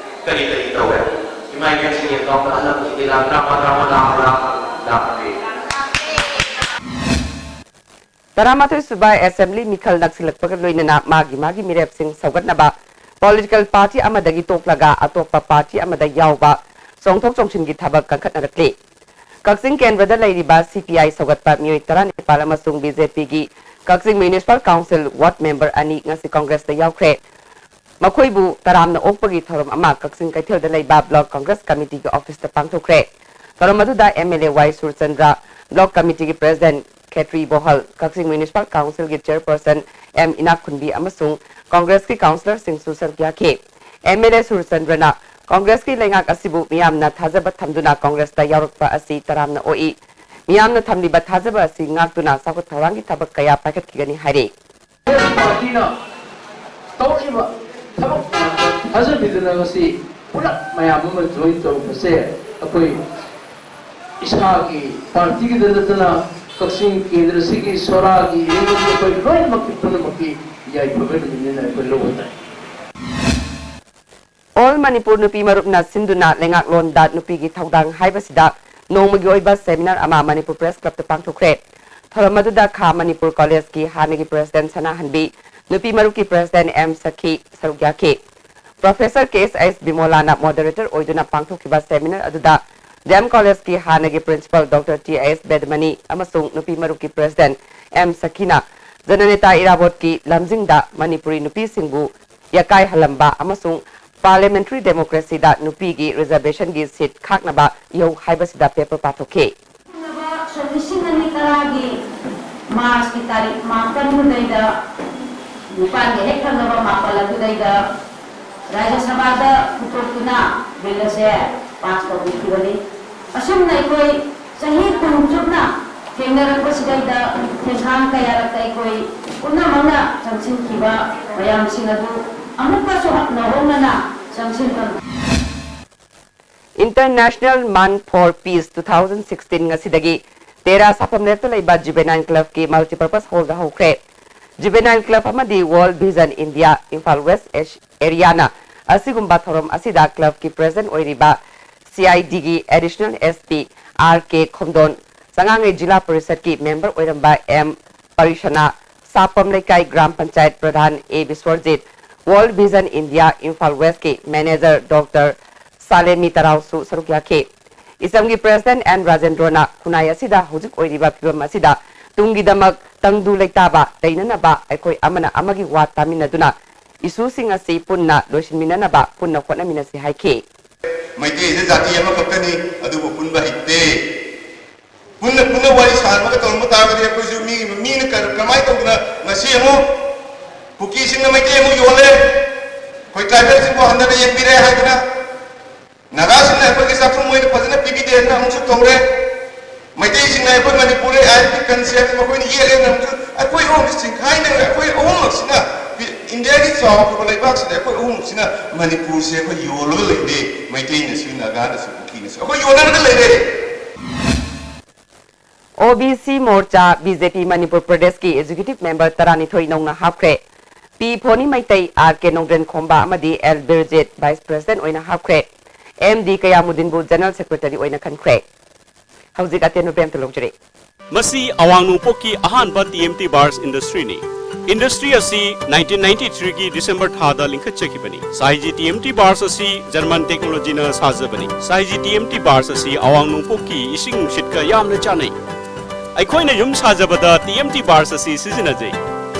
ꯀꯔꯤ ꯀꯔꯤ ꯇꯧꯔꯦ? ꯏꯃꯥ ꯏꯕꯦꯟꯁꯤꯡꯒꯤ accountꯇ ꯑꯍꯜ ꯂꯃꯟꯁꯤꯡꯒꯤ ꯂꯥꯛ ꯇꯔꯥꯃꯉꯥ, ꯇꯔꯥꯃꯉꯥ, ꯂꯥꯛ, ꯂꯥꯛ ꯇꯔꯥꯃꯥꯊꯣꯏ ꯁꯨꯕ assembly ꯃꯤꯈꯜ ꯅꯛꯁꯤꯜꯂꯛꯄꯒ ꯂꯣꯏꯅꯅ ꯃꯥꯒꯤ ꯃꯥꯒꯤ ꯃꯤꯔꯦꯞꯁꯤꯡ ꯁꯧꯒꯠꯅꯕ political party ꯑꯃꯗꯒꯤ ꯇꯣꯛꯂꯒ ꯑꯇꯣꯞꯄ party ꯑꯃꯗ ꯌꯥꯎꯕ ꯆꯣꯡꯊꯣꯛ ꯆꯣꯡꯁꯤꯟꯒꯤ ꯊꯕꯛ ꯀꯟꯈꯠꯅꯔꯛꯂꯤ꯫ ꯀꯛꯆꯤꯡ ꯀꯦꯟꯗ꯭ꯔꯗ ꯂꯩꯔꯤꯕ CPI ꯁꯧꯒꯠꯄ ꯃꯤꯑꯣꯏ ꯇꯔꯥꯅꯤꯄꯥꯜ ꯑꯃꯁꯨꯡ BJPꯒꯤ ꯀꯛꯆꯤꯡ Municipal Council ward member ꯑꯅꯤ ꯉꯁꯤ Congressꯇ ꯌꯥꯎꯈ꯭ꯔꯦ꯫ ꯃꯈꯣꯏꯕꯨ ꯇꯔꯥꯝꯅ ꯑꯣꯛꯄꯒꯤ ꯊꯧꯔꯝ ꯑꯃ ꯀꯛꯆꯤꯡ ꯀꯩꯊꯦꯜꯗ ꯂꯩꯕ Block Congress Committeeꯒꯤ officeꯇ ꯄꯥꯡꯊꯣꯛꯈ꯭ꯔꯦ꯫ ꯊꯧꯔꯝ ꯑꯗꯨꯗ M L A Y Surchandra, Block Committeeꯒꯤ President Khetri ꯕꯣꯍꯜ, Kakching Municipal Councilꯒꯤ Chairperson M ꯏꯅꯥꯛꯈꯨꯟꯕꯤ ꯑꯃꯁꯨꯡ Congressꯀꯤ councillorꯁꯤꯡꯁꯨ ꯁꯔꯨꯛ ꯌꯥꯈꯤ꯫ M L A ꯁꯨꯔꯆꯟꯗ꯭ꯔꯅ Congressꯀꯤ ꯂꯩꯉꯥꯛ ꯑꯁꯤꯕꯨ ꯃꯤꯌꯥꯝꯅ ꯊꯥꯖꯕ ꯊꯝꯗꯨꯅ Congressꯇ ꯌꯥꯎꯔꯛꯄ ꯑꯁꯤ ꯇꯔꯥꯝꯅ ꯑꯣꯛꯏ꯫ ꯃꯤꯌꯥꯝꯅ ꯊꯝꯂꯤꯕ ꯊꯥꯖꯕ ꯑꯁꯤ ꯉꯥꯛꯇꯨꯅ ꯆꯥꯎꯈꯠ ꯊꯧꯔꯥꯡꯒꯤ ꯊꯕꯛ ꯀꯌꯥ ꯄꯥꯏꯈꯠꯈꯤꯒꯅꯤ ꯍꯥꯏꯔꯤ꯫ ꯄꯥꯔꯇꯤꯅ ꯇꯧꯔꯛꯏꯕ ꯊꯕꯛ ꯊꯥꯖꯕꯤꯗꯨꯅ ꯉꯁꯤ ꯄꯨꯂꯞ ꯃꯌꯥꯝ ꯑꯃ join ꯇꯧꯔꯛꯄꯁꯦ ꯑꯩꯈꯣꯏ ꯏꯁꯥꯒꯤ ꯄꯥꯔꯇꯤꯒꯤꯗ ꯅꯠꯇꯅ ꯀꯛꯆꯤꯡ ꯀꯦꯟꯗ꯭ꯔꯁꯤꯒꯤ ꯁꯣꯔꯥꯒꯤ ꯏꯔꯦꯟꯕꯒꯤ ꯑꯩꯈꯣꯏ ꯂꯣꯏꯅꯃꯛꯀꯤ ꯄꯨꯝꯅꯃꯛꯀꯤ ꯌꯥꯏꯐꯕ ꯅꯨꯃꯤꯠꯅꯤꯅ ꯑꯩꯈꯣꯏ ꯂꯧꯕ ꯇꯥꯏ꯫ All ꯃꯅꯤꯄꯨꯔ ꯅꯨꯄꯤ ꯃꯔꯨꯞꯅ ꯁꯤꯟꯗꯨꯅ ꯂꯩꯉꯥꯛꯂꯣꯟꯗ ꯅꯨꯄꯤꯒꯤ ꯊꯧꯗꯥꯡ ꯍꯥꯏꯕꯁꯤꯗ ꯅꯣꯡꯃꯒꯤ ꯑꯣꯏꯕ seminar ꯑꯃ ꯃꯅꯤꯄꯨꯔ Press Clubꯇ ꯄꯥꯡꯊꯣꯛꯈ꯭ꯔꯦ꯫ ꯊꯧꯔꯝ ꯑꯗꯨꯗ ꯈꯥ ꯃꯅꯤꯄꯨꯔ Collegeꯀꯤ ꯍꯥꯟꯅꯒꯤ President ꯁꯅꯥꯍꯟꯕꯤ, ꯅꯨꯄꯤ ꯃꯔꯨꯞꯀꯤ President M ꯁꯈꯤ ꯁꯔꯨꯛ ꯌꯥꯈꯤ꯫ Professor K S S ꯕꯤꯃꯣꯂꯥꯅ moderator ꯑꯣꯏꯗꯨꯅ ꯄꯥꯡꯊꯣꯛꯈꯤꯕ seminar ꯑꯗꯨꯗ D M Collegeꯀꯤ ꯍꯥꯟꯅꯒꯤ Principal Doctor T I S ꯕꯦꯗꯃꯅꯤ ꯑꯃꯁꯨꯡ ꯅꯨꯄꯤ ꯃꯔꯨꯞꯀꯤ President M ꯁꯈꯤꯅ ꯖꯅꯅꯦꯇꯥ ꯏꯔꯥꯕꯣꯠꯀꯤ ꯂꯝꯖꯤꯡꯗ ꯃꯅꯤꯄꯨꯔꯤ ꯅꯨꯄꯤꯁꯤꯡꯕꯨ ꯌꯥꯀꯥꯏꯍꯜꯂꯝꯕ ꯑꯃꯁꯨꯡ parliamentary democracyꯗ ꯅꯨꯄꯤꯒꯤ reservationꯒꯤ seat ꯈꯥꯛꯅꯕ ꯏꯍꯧ ꯍꯥꯏꯕꯁꯤꯗ paper ꯄꯥꯊꯣꯛꯈꯤ꯫ ꯁꯣꯛ ꯂꯤꯁꯤꯡ ꯑꯅꯤ ꯇꯔꯥꯒꯤ ꯃꯥꯔꯆꯀꯤ ꯇꯥꯔꯤꯛ ꯃꯥꯄꯟꯗꯨꯗꯩꯗ, ꯅꯤꯄꯥꯟꯒ ꯍꯦꯛ ꯊꯪꯅꯕ ꯃꯥꯄꯜ ꯑꯗꯨꯗꯩꯗ ꯔꯥꯖ꯭ꯌ ꯁꯚꯥꯗ ꯄꯨꯊꯣꯛꯇꯨꯅ ꯕꯤꯜ ꯑꯁꯦ ꯄꯥꯁ ꯇꯧꯕꯤꯈꯤꯕꯅꯤ꯫ ꯑꯁꯨꯝꯅ ꯑꯩꯈꯣꯏ ꯆꯍꯤ ꯀꯨꯟ ꯆꯨꯞꯅ ꯊꯦꯡꯅꯔꯛꯄꯁꯤꯗꯩꯗ ꯊꯦꯡꯈꯥꯡ ꯀꯌꯥꯔꯛꯇ ꯑꯩꯈꯣꯏ ꯄꯨꯝꯅꯃꯛꯅ ꯆꯪꯁꯤꯟꯈꯤꯕ ꯃꯌꯥꯝꯁꯤꯡ ꯑꯗꯨ ꯑꯃꯨꯛꯀꯁꯨ ꯅꯧꯍꯧꯅꯅ ꯆꯪꯁꯤꯟꯐꯝ International Month for Peace two thousand sixteen ꯉꯁꯤꯗꯒꯤ ꯇꯦꯔꯥ ꯁꯥꯐꯝ ꯂꯩꯔꯛꯇ ꯂꯩꯕ Juvenile Clubꯀꯤ Multipurpose Hallꯗ ꯍꯧꯈ꯭ꯔꯦ꯫ Juvenile Club ꯑꯃꯗꯤ World Vision India Imphal West Areaꯅ ꯑꯁꯤꯒꯨꯝꯕ ꯊꯧꯔꯝ ꯑꯁꯤꯗ clubꯀꯤ President ꯑꯣꯏꯔꯤꯕ C I Dꯒꯤ Additional S P R K ꯈꯣꯝꯗꯣꯟ, ꯆꯉꯥꯡꯉꯩ zila ꯄꯔꯤꯁꯠꯀꯤ member ꯑꯣꯏꯔꯝꯕ M ꯄꯔꯤꯁꯅꯥ, ꯁꯥꯄꯝ ꯂꯩꯀꯥꯏ gram panchayat Pradhan A ꯕꯤꯁ꯭ꯋꯔꯖꯤꯠ, World Vision India Imphal Westꯀꯤ manager Doctor ꯁꯥꯂꯦꯃꯤ ꯇꯔꯥꯎꯁꯨ ꯁꯔꯨꯛ ꯌꯥꯈꯤ꯫ ꯏꯁꯝꯒꯤ President N ꯔꯥꯖꯦꯟꯗ꯭ꯔꯣꯅ ꯈꯨꯟꯅꯥꯏ ꯑꯁꯤꯗ ꯍꯧꯖꯤꯛ ꯑꯣꯏꯔꯤꯕ ꯐꯤꯚꯝ ꯑꯁꯤꯗ ꯇꯨꯡꯒꯤꯗꯃꯛ ꯇꯪꯗꯨ ꯂꯩꯇꯥꯕ ꯂꯩꯅꯅꯕ ꯑꯩꯈꯣꯏ ꯑꯃꯅ ꯑꯃꯒꯤ ꯋꯥ ꯇꯥꯃꯤꯟꯅꯗꯨꯅ issueꯁꯤꯡ ꯑꯁꯤ ꯄꯨꯟꯅ ꯂꯣꯏꯁꯤꯟꯃꯤꯟꯅꯅꯕ ꯄꯨꯟꯅ ꯍꯣꯠꯅꯃꯤꯟꯅꯁꯤ ꯍꯥꯏꯈꯤ꯫ ꯃꯩꯇꯩꯁꯦ ꯖꯥꯇꯤ ꯑꯃꯈꯛꯇꯅꯤ, ꯑꯗꯨꯕꯨ ꯄꯨꯟꯕ ꯍꯩꯇꯦ꯫ ꯄꯨꯟꯅ ꯄꯨꯟꯅ ꯋꯥꯔꯤ ꯁꯥꯟꯅꯕꯒ ꯇꯧꯔꯝꯕ ꯇꯥꯔꯒꯗꯤ ꯑꯩꯈꯣꯏꯁꯨ ꯃꯤ, ꯃꯤꯅ ꯀꯔ-, ꯀꯃꯥꯏꯅ ꯇꯧꯗꯅ ꯉꯁꯤ ꯑꯃꯨꯛ ꯀꯨꯀꯤꯁꯤꯡꯅ ꯃꯩꯇꯩ ꯑꯃꯨꯛ ꯌꯣꯜꯂꯦ, ꯑꯩꯈꯣꯏ ꯇ꯭ꯔꯥꯏꯕꯦꯜꯁꯤꯡꯕꯨ ꯍꯟꯊꯅ ꯌꯦꯡꯕꯤꯔꯦ ꯍꯥꯏꯗꯅ, ꯅꯥꯒꯥꯁꯤꯡꯅ ꯑꯩꯈꯣꯏꯒꯤ ꯆꯥꯛꯈꯨꯝ ꯑꯣꯏꯅ ꯐꯖꯅ ꯄꯤꯕꯤꯗꯦ ꯍꯥꯏꯗꯅ ꯑꯃꯨꯛꯁꯨ ꯇꯧꯔꯦ, ꯃꯩꯇꯩꯁꯤꯡꯅ ꯑꯩꯈꯣꯏ ꯃꯅꯤꯄꯨꯔꯗ ꯑꯥꯏ ꯑꯦꯜ ꯄꯤ ꯀꯟꯁꯦꯞ ꯃꯈꯣꯏꯅ ꯌꯦꯛꯑꯦꯅ ꯑꯃꯨꯛꯁꯨ, ꯑꯩꯈꯣꯏ ꯑꯍꯨꯝꯁꯤ ꯆꯤꯡꯈꯥꯏꯅꯔꯦ꯫ ꯑꯩꯈꯣꯏ ꯑꯍꯨꯝꯃꯛꯁꯤꯅ ꯏꯟꯗꯤꯌꯥꯒꯤ ꯆꯥꯎꯈ꯭ꯔꯕ ꯂꯩꯕꯥꯛꯁꯤꯗ ꯑꯩꯈꯣꯏ ꯑꯍꯨꯝꯃꯛꯁꯤꯅ ꯃꯅꯤꯄꯨꯔꯁꯦ ꯑꯩꯈꯣꯏ ꯌꯣꯜꯂꯒ ꯂꯩꯔꯦ, ꯃꯩꯇꯩꯅꯁꯨ, ꯅꯥꯒꯥꯅꯁꯨ, ꯀꯨꯀꯤꯅꯁꯨ ꯑꯩꯈꯣꯏ ꯌꯣꯟꯅꯔꯒ ꯂꯩꯔꯦ꯫ ꯑꯣ ꯕꯤ ꯁꯤ ꯃꯣꯔꯆꯥ, ꯕꯤ ꯖꯦ ꯄꯤ ꯃꯅꯤꯄꯨꯔ ꯄ꯭ꯔꯗꯦꯁꯀꯤ ꯑꯦꯛꯖꯤꯀ꯭ꯌꯨꯇꯤꯚ ꯃꯦꯝꯕꯔ ꯇꯔꯥꯅꯤꯊꯣꯏ ꯅꯧꯅ ꯍꯥꯞꯈ꯭ꯔꯦ꯫ ꯄꯤ ꯐꯣꯅꯤ ꯃꯩꯇꯩ, ꯑꯥꯔ ꯀꯦ ꯅꯣꯡꯗ꯭ꯔꯦꯟ ꯈꯣꯝꯕ ꯑꯃꯗꯤ ꯑꯦꯜ ꯕꯤꯔꯖꯤꯠ ꯚꯥꯏꯁ ꯄ꯭ꯔꯁꯤꯗꯦꯟꯠ ꯑꯣꯏꯅ ꯍꯥꯞꯈ꯭ꯔꯦ꯫ ꯑꯦꯝ ꯗꯤ ꯀꯌꯥꯃꯨꯗꯤꯟꯕꯨ ꯖꯦꯅꯔꯦꯜ ꯁꯦꯀ꯭ꯔꯦꯇꯔꯤ ꯑꯣꯏꯅ ꯈꯟꯈ꯭ꯔꯦ꯫ ꯍꯧꯖꯤꯛ ꯑꯇꯦꯟꯕ ꯄ꯭ꯔꯦꯝꯇ ꯂꯧꯖꯔꯤ꯫ ꯃꯁꯤ ꯑꯋꯥꯡ ꯅꯣꯡꯄꯣꯛꯀꯤ ꯑꯍꯥꯟꯕ ꯇꯤ ꯑꯦꯝ ꯇꯤ ꯕꯥꯔꯁ ꯏꯟꯗꯁꯇ꯭ꯔꯤꯅꯤ꯫ ꯏꯟꯗꯁꯇ꯭ꯔꯤ ꯑꯁꯤ ꯅꯥꯏꯟꯇꯤꯟ ꯅꯥꯏꯟꯇꯤ ꯊ꯭ꯔꯤꯒꯤ ꯗꯤꯁꯦꯝꯕꯔ ꯊꯥꯗ ꯂꯤꯡꯈꯠꯆꯈꯤꯕꯅꯤ꯫ ꯁꯥꯏꯖꯤ ꯇꯤ ꯑꯦꯝ ꯇꯤ ꯕꯥꯔꯁ ꯑꯁꯤ ꯖꯔꯃꯟ ꯇꯦꯛꯅꯣꯂꯣꯖꯤꯅ ꯁꯥꯖꯕꯅꯤ꯫ ꯁꯥꯏꯖꯤ ꯇꯤ ꯑꯦꯝ ꯇꯤ ꯕꯥꯔꯁ ꯑꯁꯤ ꯑꯋꯥꯡ ꯅꯣꯡꯄꯣꯛꯀꯤ ꯏꯁꯤꯡ ꯅꯨꯡꯁꯤꯠꯀ ꯌꯥꯝꯅ ꯆꯥꯟꯅꯩ꯫ ꯑꯩꯈꯣꯏꯅ ꯌꯨꯝ ꯁꯥꯖꯕꯗ ꯇꯤ ꯑꯦꯝ ꯇꯤ ꯕꯥꯔꯁ ꯑꯁꯤ ꯁꯤꯖꯤꯟꯅꯖꯩ꯫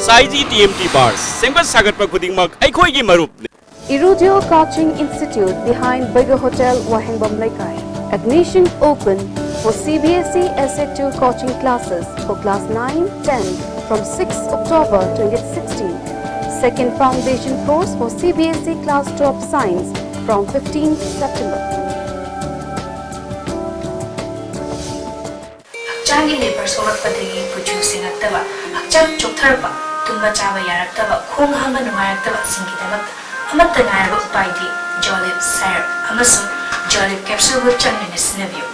ꯁꯥꯏꯖꯤ ꯇꯤ ꯑꯦꯝ ꯇꯤ ꯕꯥꯔꯁ ꯁꯦꯝꯒꯠ ꯁꯥꯒꯠꯄ ꯈꯨꯗꯤꯡꯃꯛ ꯑꯩꯈꯣꯏꯒꯤ ꯃꯔꯨꯞꯅꯤ꯫ Irudio Coaching Institute behind Bega Hotel, Wahengbam Leikai. Admission open for C B S E S A two coaching classes for class nine, ten from sixth October twenty sixteen. Second foundation course for C B S E class twelve science from fifteenth September. ꯍꯛꯆꯥꯡꯒꯤ labour ꯁꯣꯛꯂꯛꯄꯗꯒꯤ ꯀꯨꯆꯨ ꯁꯦꯡꯉꯛꯇꯕ, ꯍꯛꯆꯥꯡ ꯆꯣꯛꯊꯔꯛꯄ, ꯇꯨꯝꯕ ꯆꯥꯕ ꯌꯥꯔꯛꯇꯕ, ꯈꯣꯡ ꯍꯥꯝꯕ ꯅꯨꯡꯉꯥꯏꯔꯛꯇꯕꯁꯤꯡꯒꯤꯗꯃꯛꯇ ꯑꯃꯠꯇ ꯉꯥꯏꯔꯕ ꯎꯄꯥꯏꯗꯤ ꯖꯣꯂꯤꯞ ꯁꯥꯏꯔꯞ ꯑꯃꯁꯨꯡ ꯖꯣꯂꯤꯞ ꯀꯦꯞꯁꯨꯜꯕꯨ ꯆꯥꯡ ꯅꯥꯏꯅ ꯁꯤꯖꯤꯟꯅꯕꯤꯌꯨ꯫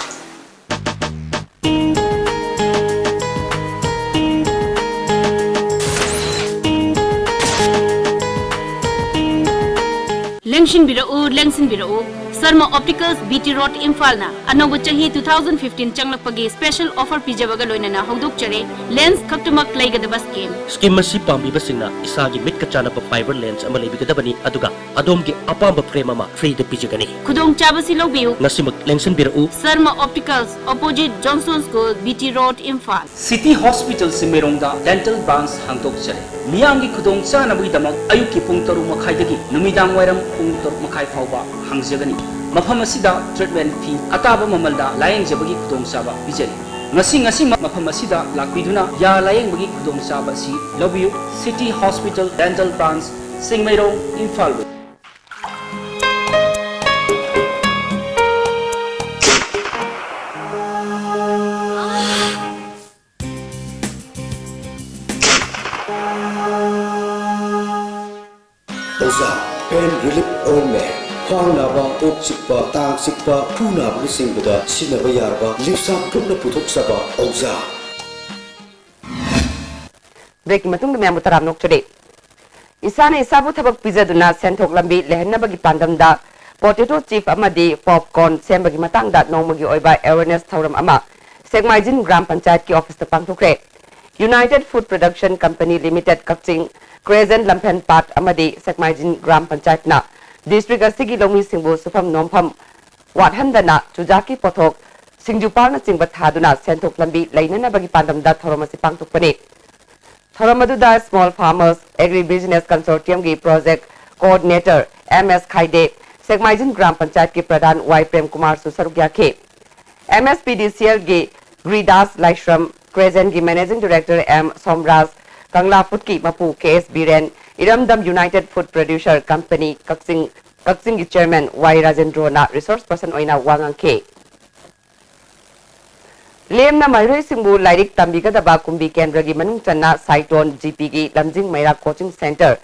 ꯂꯦꯡꯁꯤꯟꯕꯤꯔꯛꯎ, ꯂꯦꯡꯁꯤꯟꯕꯤꯔꯛꯎ꯫ Sharma optics, B T road, ꯏꯝꯐꯥꯜꯅ ꯑꯅꯧꯕ ꯆꯍꯤ two thousand fifteen ꯆꯪꯂꯛꯄꯒꯤ ꯁ꯭ꯄꯦꯁꯦꯜ ꯑꯣꯐꯔ ꯄꯤꯖꯕꯒ ꯂꯣꯏꯅꯅ ꯍꯧꯗꯣꯛꯆꯔꯤ꯫ ꯂꯦꯟꯁ ꯈꯛꯇꯃꯛ ꯂꯩꯒꯗꯕ ꯁ꯭ꯀꯤꯝ꯫ ꯁ꯭ꯀꯤꯝ ꯑꯁꯤ ꯄꯥꯝꯕꯤꯕꯁꯤꯡꯅ ꯏꯁꯥꯒꯤ ꯃꯤꯠꯀ ꯆꯥꯟꯅꯕ ꯐꯥꯏꯕꯔ ꯂꯦꯟꯁ ꯑꯃ ꯂꯩꯕꯤꯒꯗꯕꯅꯤ, ꯑꯗꯨꯒ ꯑꯗꯣꯝꯒꯤ ꯑꯄꯥꯝꯕ ꯐ꯭ꯔꯦꯝ ꯑꯃ ꯐ꯭ꯔꯤꯗ ꯄꯤꯖꯒꯅꯤ꯫ ꯈꯨꯗꯣꯡꯆꯥꯕꯁꯤ ꯂꯧꯕꯤꯌꯨ꯫ ꯉꯁꯤꯃꯛ ꯂꯦꯡꯁꯤꯟꯕꯤꯔꯛꯎ꯫ Sharma optics, opposite Johnstone school, B T road, Imphal. City hospital ꯆꯤꯡꯃꯩꯔꯣꯡꯗ ꯗꯦꯟꯇꯦꯜ ꯕ꯭ꯔꯥꯟꯁ ꯍꯥꯡꯗꯣꯛꯆꯔꯦ꯫ ꯃꯤꯌꯥꯝꯒꯤ ꯈꯨꯗꯣꯡ ꯆꯥꯅꯕꯒꯤꯗꯃꯛ ꯑꯌꯨꯛꯀꯤ ꯄꯨꯡ ꯇꯔꯨꯛ ꯃꯈꯥꯏꯗꯒꯤ ꯅꯨꯃꯤꯗꯥꯡ ꯋꯥꯏꯔꯝ ꯄꯨꯡ ꯇꯔꯨꯛ ꯃꯈꯥꯏ ꯐꯥꯎꯕ ꯍꯥꯡꯖꯒꯅꯤ꯫ ꯃꯐꯝ ꯑꯁꯤꯗ treatment fee ꯑꯇꯥꯕ ꯃꯃꯜꯗ ꯂꯥꯌꯦꯡꯖꯕꯒꯤ ꯈꯨꯗꯣꯡꯆꯥꯕ ꯄꯤꯖꯔꯤ꯫ ꯉꯁꯤ ꯉꯁꯤꯃꯛ ꯃꯐꯝ ꯑꯁꯤꯗ ꯂꯥꯛꯄꯤꯗꯨꯅ ꯌꯥ ꯂꯥꯌꯦꯡꯕꯒꯤ ꯈꯨꯗꯣꯡꯆꯥꯕ ꯑꯁꯤ ꯂꯧꯕꯤꯌꯨ꯫ City Hospital Dental Branch, Chingmeirong, Imphal West꯫ ꯑꯣꯖꯥ, pain relief ointment꯫ ꯈ꯭ꯋꯥꯡ ꯅꯥꯕ, ꯀꯣꯛ ꯆꯤꯛꯄ, ꯇꯥꯡ ꯆꯤꯛꯄ, ꯈꯨ ꯅꯥꯕꯅꯆꯤꯡꯕꯗ ꯁꯤꯖꯤꯟꯅꯕ ꯌꯥꯔꯕ Lipsam Group ꯅ ꯄꯨꯊꯣꯛꯆꯕ ꯑꯣꯖꯥ꯫ Break ꯀꯤ ꯃꯇꯨꯡꯗ ꯃꯌꯥꯝꯕꯨ ꯇꯔꯥꯝꯅ ꯑꯣꯛꯆꯔꯤ꯫ ꯏꯁꯥꯅ ꯏꯁꯥꯕꯨ ꯊꯕꯛ ꯄꯤꯖꯗꯨꯅ ꯁꯦꯟꯊꯣꯛ ꯂꯝꯕꯤ ꯂꯩꯍꯟꯅꯕꯒꯤ ꯄꯥꯟꯗꯝꯗ potato chip ꯑꯃꯗꯤ popcorn ꯁꯦꯝꯕꯒꯤ ꯃꯇꯥꯡꯗ ꯅꯣꯡꯃꯒꯤ ꯑꯣꯏꯕ awareness ꯊꯧꯔꯝ ꯑꯃ ꯁꯦꯛꯃꯥꯏꯖꯤꯟ ꯒ꯭ꯔꯥꯝ ꯄꯟꯆꯥꯌꯠꯀꯤ office ꯇ ꯄꯥꯡꯊꯣꯛꯈ꯭ꯔꯦ꯫ United Food Production Company Limited ꯀꯛꯆꯤꯡ, ꯀ꯭ꯔꯦꯖꯦꯟ ꯂꯝꯐꯦꯟ ꯄꯥꯠ ꯑꯃꯗꯤ ꯁꯦꯛꯃꯥꯏꯖꯤꯟ ꯒ꯭ꯔꯥꯝ ꯄꯟꯆꯥꯌꯠꯅ district ꯑꯁꯤꯒꯤ ꯂꯧꯃꯤꯁꯤꯡꯕꯨ ꯁꯨꯐꯝ ꯅꯣꯝꯐꯝ ꯋꯥꯠꯍꯟꯗꯅ ꯆꯨꯖꯥꯛꯀꯤ ꯄꯣꯠꯊꯣꯛ, ꯁꯤꯡꯖꯨꯄꯥꯛꯅꯆꯤꯡꯕ ꯊꯥꯗꯨꯅ ꯁꯦꯟꯊꯣꯛ ꯂꯝꯕꯤ ꯂꯩꯅꯅꯕꯒꯤ ꯄꯥꯟꯗꯝꯗ ꯊꯧꯔꯝ ꯑꯁꯤ ꯄꯥꯡꯊꯣꯛꯄꯅꯤ꯫ ꯊꯧꯔꯝ ꯑꯗꯨꯗ Small Farmers Agri Business Consortium ꯒꯤ project coordinator ꯑꯦꯝ ꯑꯦꯁ ꯈꯥꯏꯗꯦ, ꯁꯦꯛꯃꯥꯏꯖꯤꯟ ꯒ꯭ꯔꯥꯝ ꯄꯟꯆꯥꯌꯠꯀꯤ ꯄ꯭ꯔꯙꯥꯟ ꯋꯥꯏ ꯄ꯭ꯔꯦꯝ ꯀꯨꯃꯥꯔꯁꯨ ꯁꯔꯨꯛ ꯌꯥꯈꯤ꯫ ꯑꯦꯝ ꯑꯦꯁ ꯄꯤ ꯗꯤ ꯁꯤ ꯑꯦꯜ ꯒꯤ ꯒ꯭ꯔꯤꯗꯥꯁ ꯂꯥꯏꯁ꯭ꯔꯝ, ꯀ꯭ꯔꯦꯖꯦꯟꯒꯤ managing director ꯑꯦꯝ ꯁꯣꯝꯔꯥꯖ, ꯀꯪꯂꯥ ꯐꯨꯗꯀꯤ ꯃꯄꯨ ꯀꯦ ꯑꯦꯁ ꯕꯤꯔꯦꯟ, ꯏꯔꯝꯗꯝ United Food Producer Company ꯀꯛꯆꯤꯡ, ꯀꯛꯆꯤꯡꯒꯤ chairman ꯋꯥꯏ ꯔꯥꯖꯦꯟꯗ꯭ꯔꯣꯅ resource person ꯑꯣꯏꯅ ꯋꯥ ꯉꯥꯡꯈꯤ꯫ ꯂꯦꯝꯅ ꯃꯍꯩꯔꯣꯏꯁꯤꯡꯕꯨ ꯂꯥꯏꯔꯤꯛ ꯇꯝꯕꯤꯒꯗꯕ ꯀꯨꯝꯕꯤ ꯀꯦꯟꯗ꯭ꯔꯒꯤ ꯃꯅꯨꯡ ꯆꯟꯅ ꯁꯥꯏꯇꯣꯟ ꯖꯤ ꯄꯤ ꯒꯤ ꯂꯝꯖꯤꯡ ꯃꯩꯔꯥ coaching centre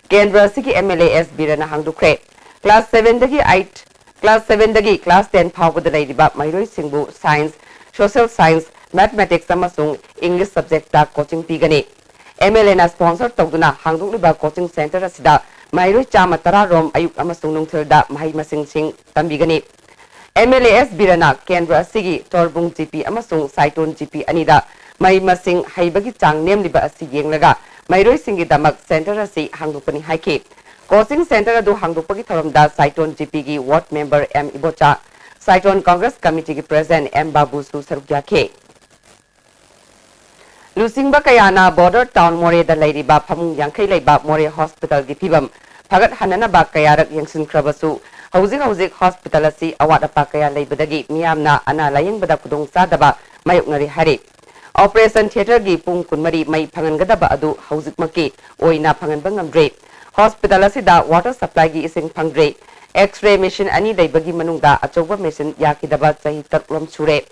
ꯀꯦꯟꯗ꯭ꯔ ꯑꯁꯤꯒꯤ ꯑꯦꯝ ꯑꯦꯜ ꯑꯦ ꯑꯦꯁ ꯕꯤꯔꯦꯟꯅ ꯍꯥꯡꯗꯣꯛꯈ꯭ꯔꯦ꯫ Class seven ꯗꯒꯤ eight, class seven ꯗꯒꯤ class ten ꯐꯥꯎꯕꯗ ꯂꯩꯔꯤꯕ ꯃꯍꯩꯔꯣꯏꯁꯤꯡꯕꯨ science, social science, mathematics ꯑꯃꯁꯨꯡ English subject ꯇ coaching ꯄꯤꯒꯅꯤ꯫ ꯑꯦꯝ ꯑꯦꯜ ꯑꯦꯅ sponsor ꯇꯧꯗꯨꯅ ꯍꯥꯡꯗꯣꯛꯂꯤꯕ coaching centre ꯑꯁꯤꯗ ꯃꯍꯩꯔꯣꯏ ꯆꯥꯝꯃ ꯇꯔꯥ ꯔꯣꯝ ꯑꯌꯨꯛ ꯑꯃꯁꯨꯡ ꯅꯨꯡꯊꯤꯜꯗ ꯃꯍꯩ ꯃꯁꯤꯡꯁꯤꯡ ꯇꯝꯕꯤꯒꯅꯤ꯫ ꯑꯦꯝ ꯑꯦꯜ ꯑꯦ ꯑꯦꯁ ꯕꯤꯔꯦꯟꯅ ꯀꯦꯟꯗ꯭ꯔ ꯑꯁꯤꯒꯤ ꯇꯣꯔꯕꯨꯡ ꯖꯤ ꯄꯤ ꯑꯃꯁꯨꯡ ꯁꯥꯏꯇꯣꯟ ꯖꯤ ꯄꯤ ꯑꯅꯤꯗ ꯃꯍꯩ ꯃꯁꯤꯡ ꯍꯩꯕꯒꯤ ꯆꯥꯡ ꯅꯦꯝꯂꯤꯕ ꯑꯁꯤ ꯌꯦꯡꯂꯒ ꯃꯍꯩꯔꯣꯏꯁꯤꯡꯒꯤꯗꯃꯛ centre ꯑꯁꯤ ꯍꯥꯡꯗꯣꯛꯄꯅꯤ ꯍꯥꯏꯈꯤ꯫ Coaching centre ꯑꯗꯨ ꯍꯥꯡꯗꯣꯛꯄꯒꯤ ꯊꯧꯔꯝꯗ ꯁꯥꯏꯇꯣꯟ ꯖꯤ ꯄꯤ ꯒꯤ ward member M Ibocha, Saiton Congress Committee ꯒꯤ president ꯑꯦꯝ ꯕꯥꯕꯨꯁꯨ ꯁꯔꯨꯛ ꯌꯥꯈꯤ꯫ ꯂꯨꯆꯤꯡꯕ ꯀꯌꯥꯅ border town ꯃꯣꯔꯦꯗ ꯂꯩꯔꯤꯕ ꯐꯃꯨꯡ ꯌꯥꯡꯈꯩ ꯂꯩꯕ ꯃꯣꯔꯦ hospital ꯒꯤ ꯐꯤꯕꯝ ꯐꯒꯠꯍꯟꯅꯅꯕ ꯀꯌꯥꯔꯛ ꯌꯦꯡꯁꯤꯟꯈ꯭ꯔꯕꯁꯨ, ꯍꯧꯖꯤꯛ ꯍꯧꯖꯤꯛ ꯍꯣꯁꯄꯤꯇꯥꯜ ꯑꯁꯤ ꯑꯋꯥꯠ ꯑꯄꯥ ꯀꯌꯥ ꯂꯩꯕꯗꯒꯤ ꯃꯤꯌꯥꯝꯅ ꯑꯅꯥ ꯂꯥꯌꯦꯡꯕꯗ ꯈꯨꯗꯣꯡ ꯆꯥꯗꯕ ꯃꯥꯌꯣꯛꯅꯔꯤ ꯍꯥꯏꯔꯤ꯫ ꯑꯣꯄꯔꯦꯁꯟ ꯊꯤꯌꯦꯇꯔꯒꯤ ꯄꯨꯡ ꯀꯨꯟꯃꯔꯤ ꯃꯩ ꯐꯪꯍꯟꯒꯗꯕ ꯑꯗꯨ ꯍꯧꯖꯤꯛꯃꯛꯀꯤ ꯑꯣꯏꯅ ꯐꯪꯍꯟꯕ ꯉꯝꯗ꯭ꯔꯤ꯫ ꯍꯣꯁꯄꯤꯇꯥꯜ ꯑꯁꯤꯗ ꯋꯥꯇꯔ ꯁꯄ꯭ꯂꯥꯏꯒꯤ ꯏꯁꯤꯡ ꯐꯪꯗ꯭ꯔꯤ꯫ ꯑꯦꯛꯁ-ꯔꯦ ꯃꯦꯁꯤꯟ ꯑꯅꯤ ꯂꯩꯕꯒꯤ ꯃꯅꯨꯡꯗ ꯑꯆꯧꯕ ꯃꯦꯁꯤꯟ ꯌꯥꯈꯤꯗꯕ ꯆꯍꯤ ꯇꯔꯨꯛꯂꯣꯝ ꯁꯨꯔꯦ꯫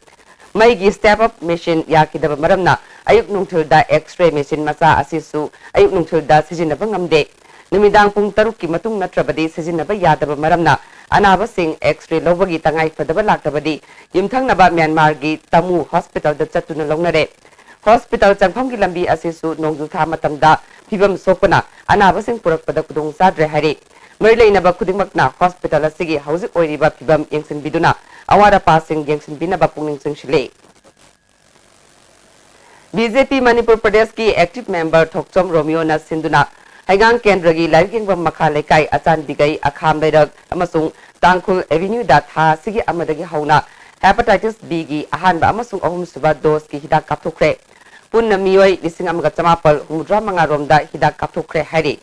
ꯃꯩꯒꯤ ꯁ꯭ꯇꯦꯞ ꯑꯞ ꯃꯦꯁꯤꯟ ꯌꯥꯈꯤꯗꯕ ꯃꯔꯝꯅ ꯑꯌꯨꯛ ꯅꯨꯡꯊꯤꯜꯗ ꯑꯦꯛꯁ-ꯔꯦ ꯃꯦꯁꯤꯟ ꯃꯆꯥ ꯑꯁꯤꯁꯨ ꯑꯌꯨꯛ ꯅꯨꯡꯊꯤꯜꯗ ꯁꯤꯖꯤꯟꯅꯕ ꯉꯝꯗꯦ꯫ ꯅꯨꯃꯤꯗꯥꯡ ꯄꯨꯡ ꯇꯔꯨꯛꯀꯤ ꯃꯇꯨꯡ ꯅꯠꯇ꯭ꯔꯕꯗꯤ ꯁꯤꯖꯤꯟꯅꯕ ꯌꯥꯗꯕ ꯃꯔꯝꯅ ꯑꯅꯥꯕꯁꯤꯡ ꯑꯦꯛꯁ-ꯔꯦ ꯂꯧꯕꯒꯤ ꯇꯉꯥꯏ ꯐꯗꯕ ꯂꯥꯛꯇꯕꯗꯤ ꯌꯨꯝꯊꯪꯅꯕ ꯃ꯭ꯌꯥꯟꯃꯥꯔꯒꯤ ꯇꯥꯃꯨ ꯍꯣꯁꯄꯤꯇꯥꯜꯗ ꯆꯠꯇꯨꯅ ꯂꯧꯅꯔꯦ꯫ ꯍꯣꯁꯄꯤꯇꯥꯜ ꯆꯪꯐꯝꯒꯤ ꯂꯝꯕꯤ ꯑꯁꯤꯁꯨ ꯅꯣꯡꯖꯨ ꯊꯥ ꯃꯇꯝꯗ ꯐꯤꯕꯝ ꯁꯣꯛꯄꯅ ꯑꯅꯥꯕꯁꯤꯡ ꯄꯨꯔꯛꯄꯗ ꯈꯨꯗꯣꯡ ꯆꯥꯗ꯭ꯔꯦ ꯍꯥꯏꯔꯤ꯫ ꯃꯔꯤ ꯂꯩꯅꯕ ꯈꯨꯗꯤꯡꯃꯛꯅ ꯍꯣꯁꯄꯤꯇꯥꯜ ꯑꯁꯤꯒꯤ ꯍꯧꯖꯤꯛ ꯑꯣꯏꯔꯤꯕ ꯐꯤꯕꯝ ꯌꯦꯡꯁꯤꯟꯕꯤꯗꯨꯅ ꯑꯋꯥꯠ ꯑꯄꯥꯁꯤꯡ ꯌꯦꯡꯁꯤꯟꯕꯤꯅꯕ ꯄꯨꯛꯅꯤꯡ ꯆꯤꯡꯁꯤꯜꯂꯤ꯫ ꯕꯤ ꯖꯦ ꯄꯤ ꯃꯅꯤꯄꯨꯔ ꯄ꯭ꯔꯗꯦꯁꯀꯤ ꯑꯦꯛꯇꯤꯚ ꯃꯦꯝꯕꯔ ꯊꯣꯛꯆꯣꯝ ꯔꯣꯃꯤꯌꯣꯅ ꯁꯤꯟꯗꯨꯅ ꯍꯩꯉꯥꯡ ꯀꯦꯟꯗ꯭ꯔꯒꯤ ꯂꯥꯏꯔꯤꯛ ꯌꯦꯡꯐꯝ ꯃꯈꯥ ꯂꯩꯀꯥꯏ, ꯑꯆꯥꯟꯕꯤꯒꯩ, ꯑꯈꯥꯝ ꯂꯩꯔꯛ ꯑꯃꯁꯨꯡ ꯇꯥꯡꯈꯨꯜ ꯑꯦꯚꯤꯅ꯭ꯌꯨꯗ ꯊꯥ ꯑꯁꯤꯒꯤ ꯑꯃꯗꯒꯤ ꯍꯧꯅ ꯍꯦꯄꯥꯇꯥꯏꯇꯤꯁ ꯕꯤꯒꯤ ꯑꯍꯥꯟꯕ ꯑꯃꯁꯨꯡ ꯑꯍꯨꯝꯁꯨꯕ ꯗꯣꯁꯀꯤ ꯍꯤꯗꯥꯛ ꯀꯥꯞꯊꯣꯛꯈ꯭ꯔꯦ꯫ ꯄꯨꯟꯅ ꯃꯤꯑꯣꯏ ꯂꯤꯁꯤꯡ ꯑꯃꯒ ꯆꯃꯥꯄꯜ ꯍꯨꯝꯐꯨꯇꯔꯥ ꯃꯉꯥ ꯔꯣꯝꯗ ꯍꯤꯗꯥꯛ ꯀꯥꯞꯊꯣꯛꯈ꯭ꯔꯦ ꯍꯥꯏꯔꯤ꯫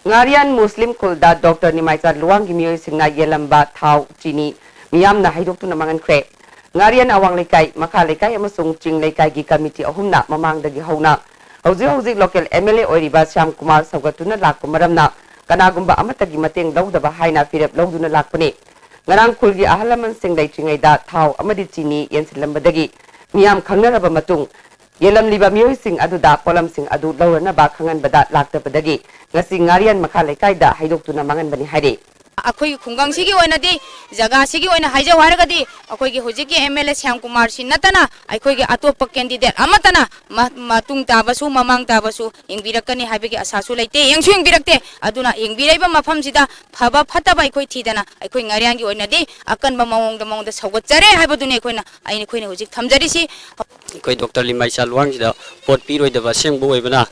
ꯉꯥꯔꯤꯌꯥꯟ ꯃꯨꯁꯂꯤꯝ ꯈꯨꯜꯗ ꯗꯣꯛꯇꯔ ꯅꯤꯃꯥꯏꯆꯥ ꯂꯨꯋꯥꯡꯒꯤ ꯃꯤꯑꯣꯏꯁꯤꯡꯅ ꯌꯦꯜꯂꯝꯕ ꯊꯥꯎ, ꯆꯤꯅꯤ ꯃꯤꯌꯥꯝꯅ ꯍꯩꯗꯣꯛꯇꯨꯅ ꯃꯥꯡꯍꯟꯈ꯭ꯔꯦ꯫ ꯉꯥꯔꯤꯌꯥꯟ ꯑꯋꯥꯡ ꯂꯩꯀꯥꯏ, ꯃꯈꯥ ꯂꯩꯀꯥꯏ ꯑꯃꯁꯨꯡ ꯆꯤꯡ ꯂꯩꯀꯥꯏꯒꯤ ꯀꯃꯤꯇꯤ ꯑꯍꯨꯝꯅ ꯃꯃꯥꯡꯗꯒꯤ ꯍꯧꯅ ꯍꯧꯖꯤꯛ ꯍꯧꯖꯤꯛ ꯂꯣꯀꯦꯜ ꯑꯦꯝ ꯑꯦꯜ ꯑꯦ ꯑꯣꯏꯔꯤꯕ ꯁ꯭ꯌꯥꯝ ꯀꯨꯃꯥꯔ ꯁꯧꯒꯠꯇꯨꯅ ꯂꯥꯛꯄ ꯃꯔꯝꯅ ꯀꯅꯥꯒꯨꯝꯕ ꯑꯃꯠꯇꯒꯤ ꯃꯇꯦꯡ ꯂꯧꯗꯕ ꯍꯥꯏꯅ ꯐꯤꯔꯦꯞ ꯂꯧꯗꯨꯅ ꯂꯥꯛꯄꯅꯤ꯫ ꯉꯔꯥꯡ ꯈꯨꯜꯒꯤ ꯑꯍꯜ ꯂꯃꯟꯁꯤꯡ ꯂꯩꯇ꯭ꯔꯤꯉꯩꯗ ꯊꯥꯎ ꯑꯃꯗꯤ ꯆꯤꯅꯤ ꯌꯦꯟꯁꯤꯜꯂꯝꯕꯗꯒꯤ ꯃꯤꯌꯥꯝ ꯈꯪꯅꯔꯕ ꯃꯇꯨꯡ ꯌꯦꯜꯂꯝꯂꯤꯕ ꯃꯤꯑꯣꯏꯁꯤꯡ ꯑꯗꯨꯗ ꯄꯣꯠꯂꯝꯁꯤꯡ ꯑꯗꯨ ꯂꯧꯔꯅꯕ ꯈꯪꯍꯟꯕꯗ ꯂꯥꯛꯇꯕꯗꯒꯤ ꯉꯁꯤ ꯉꯥꯔꯤꯌꯥꯟ ꯃꯈꯥ ꯂꯩꯀꯥꯏꯗ ꯍꯩꯗꯣꯛꯇꯨꯅ ꯃꯥꯡꯍꯟꯕꯅꯤ ꯍꯥꯏꯔꯤ꯫ ꯑꯩꯈꯣꯏꯒꯤ ꯈꯨꯡꯒꯪꯁꯤꯒꯤ ꯑꯣꯏꯅꯗꯤ, ꯖꯒꯥꯁꯤꯒꯤ ꯑꯣꯏꯅ ꯍꯥꯏꯖꯧ ꯍꯥꯏꯔꯒꯗꯤ, ꯑꯩꯈꯣꯏꯒꯤ ꯍꯧꯖꯤꯛꯀꯤ ꯑꯦꯝ ꯑꯦꯜ ꯑꯦ ꯁ꯭ꯌꯥꯝ ꯀꯨꯃꯥꯔꯁꯤ ꯅꯠꯇꯅ ꯑꯩꯈꯣꯏꯒꯤ ꯑꯇꯣꯞꯄ ꯀꯦꯟꯗꯤꯗꯦꯠ ꯑꯃꯠꯇꯅ ꯃ-, ꯃꯇꯨꯡ ꯇꯥꯕꯁꯨ, ꯃꯃꯥꯡ ꯇꯥꯕꯁꯨ ꯌꯦꯡꯕꯤꯔꯛꯀꯅꯤ ꯍꯥꯏꯕꯒꯤ ꯑꯁꯥꯁꯨ ꯂꯩꯇꯦ, ꯌꯦꯡꯁꯨ ꯌꯦꯡꯕꯤꯔꯛꯇꯦ꯫ ꯑꯗꯨꯅ ꯌꯦꯡꯕꯤꯔꯛꯏꯕ ꯃꯐꯝꯁꯤꯗ ꯐꯕ ꯐꯠꯇꯕ ꯑꯩꯈꯣꯏ ꯊꯤꯗꯅ, ꯑꯩꯈꯣꯏ ꯉꯥꯔꯤꯌꯥꯟꯒꯤ ꯑꯣꯏꯅꯗꯤ ꯑꯀꯟꯕ ꯃꯑꯣꯡꯗ, ꯃꯑꯣꯡꯗ ꯁꯧꯒꯠꯆꯔꯦ ꯍꯥꯏꯕꯗꯨꯅꯤ ꯑꯩꯈꯣꯏꯅ, ꯑꯩꯅ, ꯑꯩꯈꯣꯏꯅ ꯍꯧꯖꯤꯛ ꯊꯝꯖꯔꯤꯁꯤ꯫ ꯑꯩꯈꯣꯏ ꯗꯣꯛꯇꯔ ꯂꯤꯃꯥꯏꯆꯥ ꯂꯨꯋꯥꯡꯁꯤꯗ ꯄꯣꯠ ꯄꯤꯔꯣꯏꯗꯕ ꯑꯁꯦꯡꯕ ꯑꯣꯏꯕꯅ,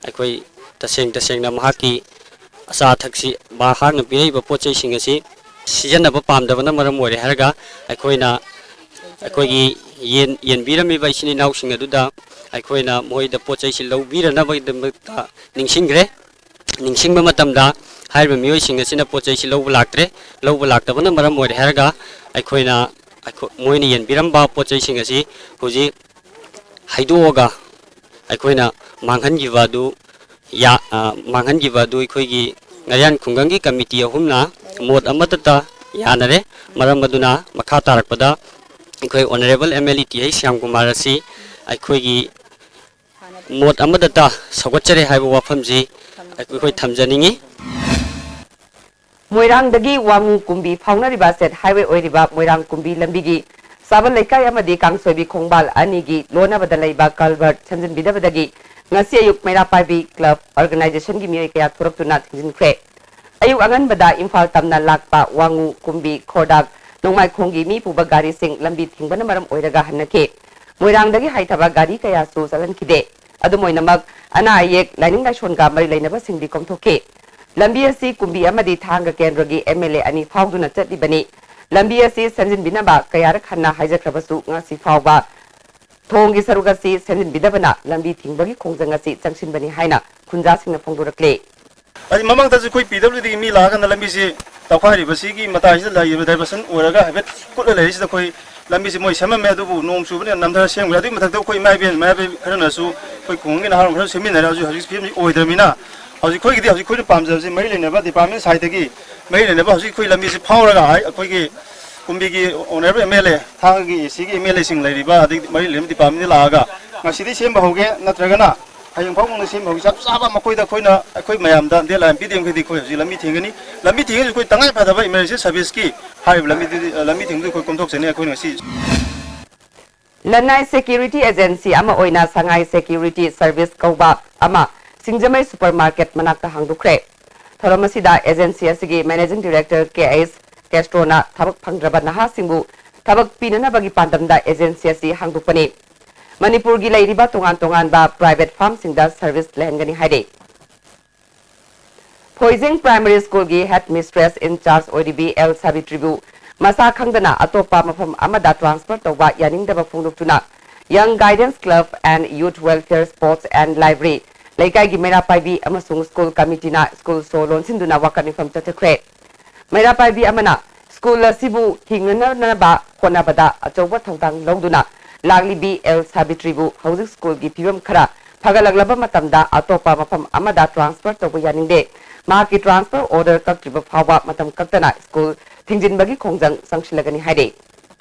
ꯑꯩꯈꯣꯏ ꯇꯁꯦꯡ ꯇꯁꯦꯡꯅ ꯃꯍꯥꯛꯀꯤ ꯑꯆꯥ ꯑꯊꯛꯁꯤ, ꯃꯍꯥꯛꯅ ꯄꯤꯔꯛꯏꯕ ꯄꯣꯠ ꯆꯩꯁꯤꯡ ꯑꯁꯤ ꯁꯤꯖꯤꯟꯅꯕ ꯄꯥꯝꯗꯕꯅ ꯃꯔꯝ ꯑꯣꯏꯔꯦ ꯍꯥꯏꯔꯒ, ꯑꯩꯈꯣꯏꯅ, ꯑꯩꯈꯣꯏꯒꯤ ꯌꯦꯟ, ꯌꯦꯟꯕꯤꯔꯝꯃꯤꯕ ꯏꯆꯤꯟ ꯏꯅꯥꯎꯁꯤꯡ ꯑꯗꯨꯗ ꯑꯩꯈꯣꯏꯅ ꯃꯈꯣꯏꯗ ꯄꯣꯠ ꯆꯩꯁꯤ ꯂꯧꯕꯤꯔꯅꯕꯒꯤꯗꯃꯛꯇ ꯅꯤꯡꯁꯤꯡꯈ꯭ꯔꯦ꯫ ꯅꯤꯡꯁꯤꯡꯕ ꯃꯇꯝꯗ ꯍꯥꯏꯔꯤꯕ ꯃꯤꯑꯣꯏꯁꯤꯡ ꯑꯁꯤꯅ ꯄꯣꯠ ꯆꯩꯁꯤ ꯂꯧꯕ ꯂꯥꯛꯇ꯭ꯔꯦ꯫ ꯂꯧꯕ ꯂꯥꯛꯇꯕꯅ ꯃꯔꯝ ꯑꯣꯏꯔꯦ ꯍꯥꯏꯔꯒ ꯑꯩꯈꯣꯏꯅ, ꯑꯩꯈꯣꯏ, ꯃꯣꯏꯅ ꯌꯦꯟꯕꯤꯔꯝꯕ ꯄꯣꯠ ꯆꯩꯁꯤꯡ ꯑꯁꯤ ꯍꯧꯖꯤꯛ ꯍꯩꯗꯣꯛꯑꯒ ꯑꯩꯈꯣꯏꯅ ꯃꯥꯡꯍꯟꯈꯤꯕ ꯑꯗꯨ ꯌꯥ-, ꯑ, ꯃꯥꯡꯍꯟꯈꯤꯕ ꯑꯗꯨ ꯑꯩꯈꯣꯏꯒꯤ ꯉꯥꯔꯤꯌꯥꯟ ꯈꯨꯡꯒꯪꯒꯤ ꯀꯃꯤꯇꯤ ꯑꯍꯨꯝꯅ ꯃꯣꯠ ꯑꯃꯠꯇꯇ ꯌꯥꯅꯔꯦ꯫ ꯃꯔꯝ ꯑꯗꯨꯅ ꯃꯈꯥ ꯇꯥꯔꯛꯄꯗ ꯑꯩꯈꯣꯏ Honourable M L A T H Shyamkumar ꯑꯁꯤ ꯑꯩꯈꯣꯏꯒꯤ ꯃꯣꯠ ꯑꯃꯗꯇ ꯁꯧꯒꯠꯆꯔꯦ ꯍꯥꯏꯕ ꯋꯥꯐꯝꯁꯤ ꯑꯩꯈꯣꯏ ꯊꯝꯖꯅꯤꯡꯏ꯫ ꯃꯣꯏꯔꯥꯡꯗꯒꯤ ꯋꯥꯉꯨ ꯀꯨꯝꯕꯤ ꯐꯥꯎꯅꯔꯤꯕ state highway ꯑꯣꯏꯔꯤꯕ ꯃꯣꯏꯔꯥꯡ ꯀꯨꯝꯕꯤ ꯂꯝꯕꯤꯒꯤ ꯁꯥꯕꯜ ꯂꯩꯀꯥꯏ ꯑꯃꯗꯤ ꯀꯥꯡꯁꯣꯏꯕꯤ ꯈꯣꯡꯕꯥꯜ ꯑꯅꯤꯒꯤ ꯂꯣꯟꯅꯕꯗ ꯂꯩꯕ culvert ꯁꯦꯝꯖꯤꯟꯕꯤꯗꯕꯗꯒꯤ ꯉꯁꯤ ꯑꯌꯨꯛ ꯃꯩꯔꯥ ꯄꯥꯏꯕꯤ club organisationꯒꯤ ꯃꯤꯑꯣꯏ ꯀꯌꯥ ꯊꯣꯔꯛꯇꯨꯅ ꯊꯤꯡꯖꯤꯟꯈ꯭ꯔꯦ꯫ ꯑꯌꯨꯛ ꯑꯉꯟꯕꯗ ꯏꯝꯐꯥꯜ ꯇꯝꯅ ꯂꯥꯛꯄ ꯋꯥꯉꯨ, ꯀꯨꯝꯕꯤ, ꯈꯣꯔꯗꯥꯛ, ꯅꯣꯡꯃꯥꯏꯈꯣꯡꯒꯤ ꯃꯤ ꯄꯨꯕ ꯒꯥꯔꯤꯁꯤꯡ ꯂꯝꯕꯤ ꯊꯤꯡꯕꯅ ꯃꯔꯝ ꯑꯣꯏꯔꯒ ꯍꯟꯅꯈꯤ꯫ ꯃꯣꯏꯔꯥꯡꯗꯒꯤ ꯍꯥꯏꯊꯕ ꯒꯥꯔꯤ ꯀꯌꯥꯁꯨ ꯆꯠꯍꯟꯈꯤꯗꯦ꯫ ꯑꯗꯨꯝ ꯑꯣꯏꯅꯃꯛ, ꯑꯅꯥ ꯑꯌꯦꯛ, ꯂꯥꯏꯅꯤꯡ ꯂꯥꯏꯁꯣꯟꯒ ꯃꯔꯤ ꯂꯩꯅꯕꯁꯤꯡꯗꯤ ꯀꯣꯝꯊꯣꯛꯈꯤ꯫ ꯂꯝꯕꯤ ꯑꯁꯤ ꯀꯨꯝꯕꯤ ꯑꯃꯗꯤ ꯊꯥꯡꯒ ꯀꯦꯟꯗ꯭ꯔꯒꯤ M L A ꯑꯅꯤ ꯐꯥꯎꯗꯨꯅ ꯆꯠꯂꯤꯕꯅꯤ꯫ ꯂꯝꯕꯤ ꯑꯁꯤ ꯁꯦꯝꯖꯤꯟꯕꯤꯅꯕ ꯀꯌꯥꯔꯛ ꯍꯟꯅ ꯍꯥꯏꯖꯈ꯭ꯔꯕꯁꯨ ꯉꯁꯤ ꯐꯥꯎꯕ ꯊꯣꯡꯒꯤ ꯁꯔꯨꯛ ꯑꯁꯤ ꯁꯦꯝꯖꯤꯟꯕꯤꯗꯕꯅ ꯂꯝꯕꯤ ꯊꯤꯡꯕꯒꯤ ꯈꯣꯡꯖꯪ ꯑꯁꯤ ꯆꯪꯁꯤꯟꯕꯅꯤ ꯍꯥꯏꯅ ꯈꯨꯟꯖꯥꯁꯤꯡꯅ ꯐꯣꯡꯗꯣꯔꯛꯂꯤ꯫ ꯑꯗꯩ ꯃꯃꯥꯡꯗꯁꯨ ꯑꯩꯈꯣꯏ P W Dꯒꯤ ꯃꯤ ꯂꯥꯛꯑꯀꯥꯟꯗ ꯂꯝꯕꯤꯁꯤ ꯇꯧꯈꯥꯏꯔꯤꯕꯁꯤꯒꯤ ꯃꯇꯥꯏꯁꯤꯗ ꯂꯩꯔꯤꯕ diversion ꯑꯣꯏꯔꯒ ꯍꯥꯏꯐꯦꯠ ꯀꯨꯠꯂ ꯂꯩꯔꯤꯁꯤꯗ ꯑꯩꯈꯣꯏ ꯂꯝꯕꯤꯁꯤ ꯃꯣꯏ ꯁꯦꯝꯃꯝꯃꯦ, ꯑꯗꯨꯕꯨ ꯅꯣꯡ ꯆꯨꯕꯅꯤꯅ ꯅꯝꯊꯔ ꯁꯦꯝꯈ꯭ꯔꯦ꯫ ꯑꯗꯨꯒꯤ ꯃꯊꯛꯇ ꯑꯩꯈꯣꯏ ꯏꯃꯥ ꯏꯕꯦꯟ, ꯏꯃꯥ ꯏꯕꯦꯟ ꯈꯔꯅꯁꯨ ꯑꯩꯈꯣꯏ ꯈꯨꯡꯒꯪꯒꯤ ꯅꯍꯥꯔꯣꯜ ꯈꯔ ꯁꯦꯝꯃꯤꯟꯅꯔꯦ꯫ ꯍꯧꯖꯤꯛ, ꯍꯧꯖꯤꯛ ꯐꯤꯕꯝꯁꯤ ꯑꯣꯏꯗ꯭ꯔꯕꯅꯤꯅ ꯍꯧꯖꯤꯛ ꯑꯩꯈꯣꯏꯒꯤꯗꯤ, ꯍꯧꯖꯤꯛ ꯑꯩꯈꯣꯏꯅ ꯄꯥꯝꯖꯕꯁꯤ ꯃꯔꯤ ꯂꯩꯅꯕ department sideꯇꯒꯤ ꯃꯔꯤ ꯂꯩꯅꯕ ꯍꯧꯖꯤꯛ ꯑꯩꯈꯣꯏ ꯂꯝꯕꯤꯁꯤ ꯐꯥꯎꯔꯒ ꯑꯩꯈꯣꯏꯒꯤ ꯀꯨꯝꯕꯤꯒꯤ Honourable M L A, ꯊꯥꯡꯒꯒꯤ ACꯒꯤ M L Aꯁꯤꯡ ꯂꯩꯔꯤꯕ, ꯑꯗꯒꯤ ꯃꯔꯤ ꯂꯩꯅꯕ departmentꯗꯒꯤ ꯂꯥꯛꯑꯒ ꯉꯁꯤꯗꯤ ꯁꯦꯝꯕ ꯍꯧꯒꯦ, ꯅꯠꯇ꯭ꯔꯒꯅ ꯍꯌꯦꯡ ꯐꯥꯎꯕ ꯁꯦꯝꯕ ꯍꯧꯒꯦ꯫ ꯆꯞ ꯆꯥꯕ ꯃꯈꯣꯏꯗ ꯑꯩꯈꯣꯏꯅ, ꯑꯩꯈꯣꯏ ꯃꯌꯥꯝꯗ, ꯗꯦꯠ ꯂꯥꯏꯟ ꯄꯤꯗꯦ ꯃꯈꯩꯗꯤ ꯑꯩꯈꯣꯏ ꯍꯧꯖꯤꯛ ꯂꯝꯕꯤ ꯊꯤꯡꯒꯅꯤ꯫ ꯂꯝꯕꯤ ꯊꯤꯡꯉꯁꯨ ꯑꯩꯈꯣꯏ ꯇꯉꯥꯏ ꯐꯗꯕ emergency serviceꯀꯤ ꯍꯥꯏꯔꯤꯕ ꯂꯝꯕꯤꯗꯨꯗꯤ, ꯑ, ꯂꯝꯕꯤ ꯊꯤꯡꯕꯗꯨ ꯑꯩꯈꯣꯏ ꯀꯣꯝꯊꯣꯛꯆꯅꯤ꯫ ꯑꯩꯈꯣꯏꯅ ꯉꯁꯤ ꯂꯟꯅꯥꯏ security agency ꯑꯃ ꯑꯣꯏꯅ ꯁꯉꯥꯏ Security Service ꯀꯧꯕ ꯑꯃ ꯁꯤꯡꯖꯃꯩ supermarket ꯃꯅꯥꯛꯇ ꯍꯥꯡꯗꯣꯛꯈ꯭ꯔꯦ꯫ ꯊꯧꯔꯝ ꯑꯁꯤꯗ agency ꯑꯁꯤꯒꯤ managing director K H ꯀꯦꯁꯇ꯭ꯔꯣꯅ ꯊꯕꯛ ꯐꯪꯗ꯭ꯔꯕ ꯅꯍꯥꯁꯤꯡꯕꯨ ꯊꯕꯛ ꯄꯤꯅꯅꯕꯒꯤ ꯄꯥꯟꯗꯝꯗ agency ꯑꯁꯤ ꯍꯥꯡꯗꯣꯛꯄꯅꯤ꯫ ꯃꯅꯤꯄꯨꯔꯒꯤ ꯂꯩꯔꯤꯕ ꯇꯣꯉꯥꯟ ꯇꯣꯉꯥꯟꯕ private firmꯁꯤꯡꯗ service ꯂꯩꯍꯟꯒꯅꯤ ꯍꯥꯏꯔꯤ꯫ ꯐꯣꯏꯖꯤꯡ Primary Schoolꯒꯤ head mistress in charge ꯑꯣꯏꯔꯤꯕꯤ ꯑꯦꯜ ꯁꯥꯕꯤꯇ꯭ꯔꯤꯕꯨ ꯃꯁꯥ ꯈꯪꯗꯅ ꯑꯇꯣꯞꯄ ꯃꯐꯝ ꯑꯃꯗ transfer ꯇꯧꯕ ꯌꯥꯅꯤꯡꯗꯕ ꯐꯣꯡꯗꯣꯛꯇꯨꯅ Young Guidance Club and Youth Welfare, Sports and Library, ꯂꯩꯀꯥꯏꯒꯤ ꯃꯩꯔꯥ ꯄꯥꯏꯕꯤ ꯑꯃꯁꯨꯡ ꯁ꯭ꯀꯨꯜ ꯀꯃꯤꯇꯤꯅ ꯁ꯭ꯀꯨꯜ ꯁꯣ ꯂꯣꯟꯁꯤꯟꯗꯨꯅ ꯋꯥꯀꯠ ꯃꯤꯐꯝ ꯆꯠꯊꯈ꯭ꯔꯦ꯫ ꯃꯩꯔꯥ ꯄꯥꯏꯕꯤ ꯑꯃꯅ ꯁ꯭ꯀꯨꯜ ꯑꯁꯤꯕꯨ ꯍꯤꯡꯅꯅꯕ ꯍꯣꯠꯅꯕꯗ ꯑꯆꯧꯕ ꯊꯧꯗꯥꯡ ꯂꯧꯗꯨꯅ ꯂꯥꯛꯂꯤꯕꯤ ꯑꯦꯜ ꯁꯥꯕꯤꯇ꯭ꯔꯤꯕꯨ ꯍꯧꯖꯤꯛ ꯁ꯭ꯀꯨꯜꯒꯤ ꯐꯤꯕꯝ ꯈꯔ ꯐꯒꯠꯂꯛꯂꯕ ꯃꯇꯝꯗ ꯑꯇꯣꯞꯄ ꯃꯐꯝ ꯑꯃꯗ ꯇ꯭ꯔꯥꯟꯁꯐꯔ ꯇꯧꯕ ꯌꯥꯅꯤꯡꯗꯦ꯫ ꯃꯍꯥꯛꯀꯤ ꯇ꯭ꯔꯥꯟꯁꯐꯔ ꯑꯣꯔꯗꯔ ꯀꯛꯇ꯭ꯔꯤꯕ ꯐꯥꯎꯕ ꯃꯇꯝ ꯀꯛꯇꯅ ꯁ꯭ꯀꯨꯜ ꯊꯤꯡꯖꯤꯟꯕꯒꯤ ꯈꯣꯡꯖꯪ ꯆꯪꯁꯤꯜꯂꯒꯅꯤ ꯍꯥꯏꯔꯤ꯫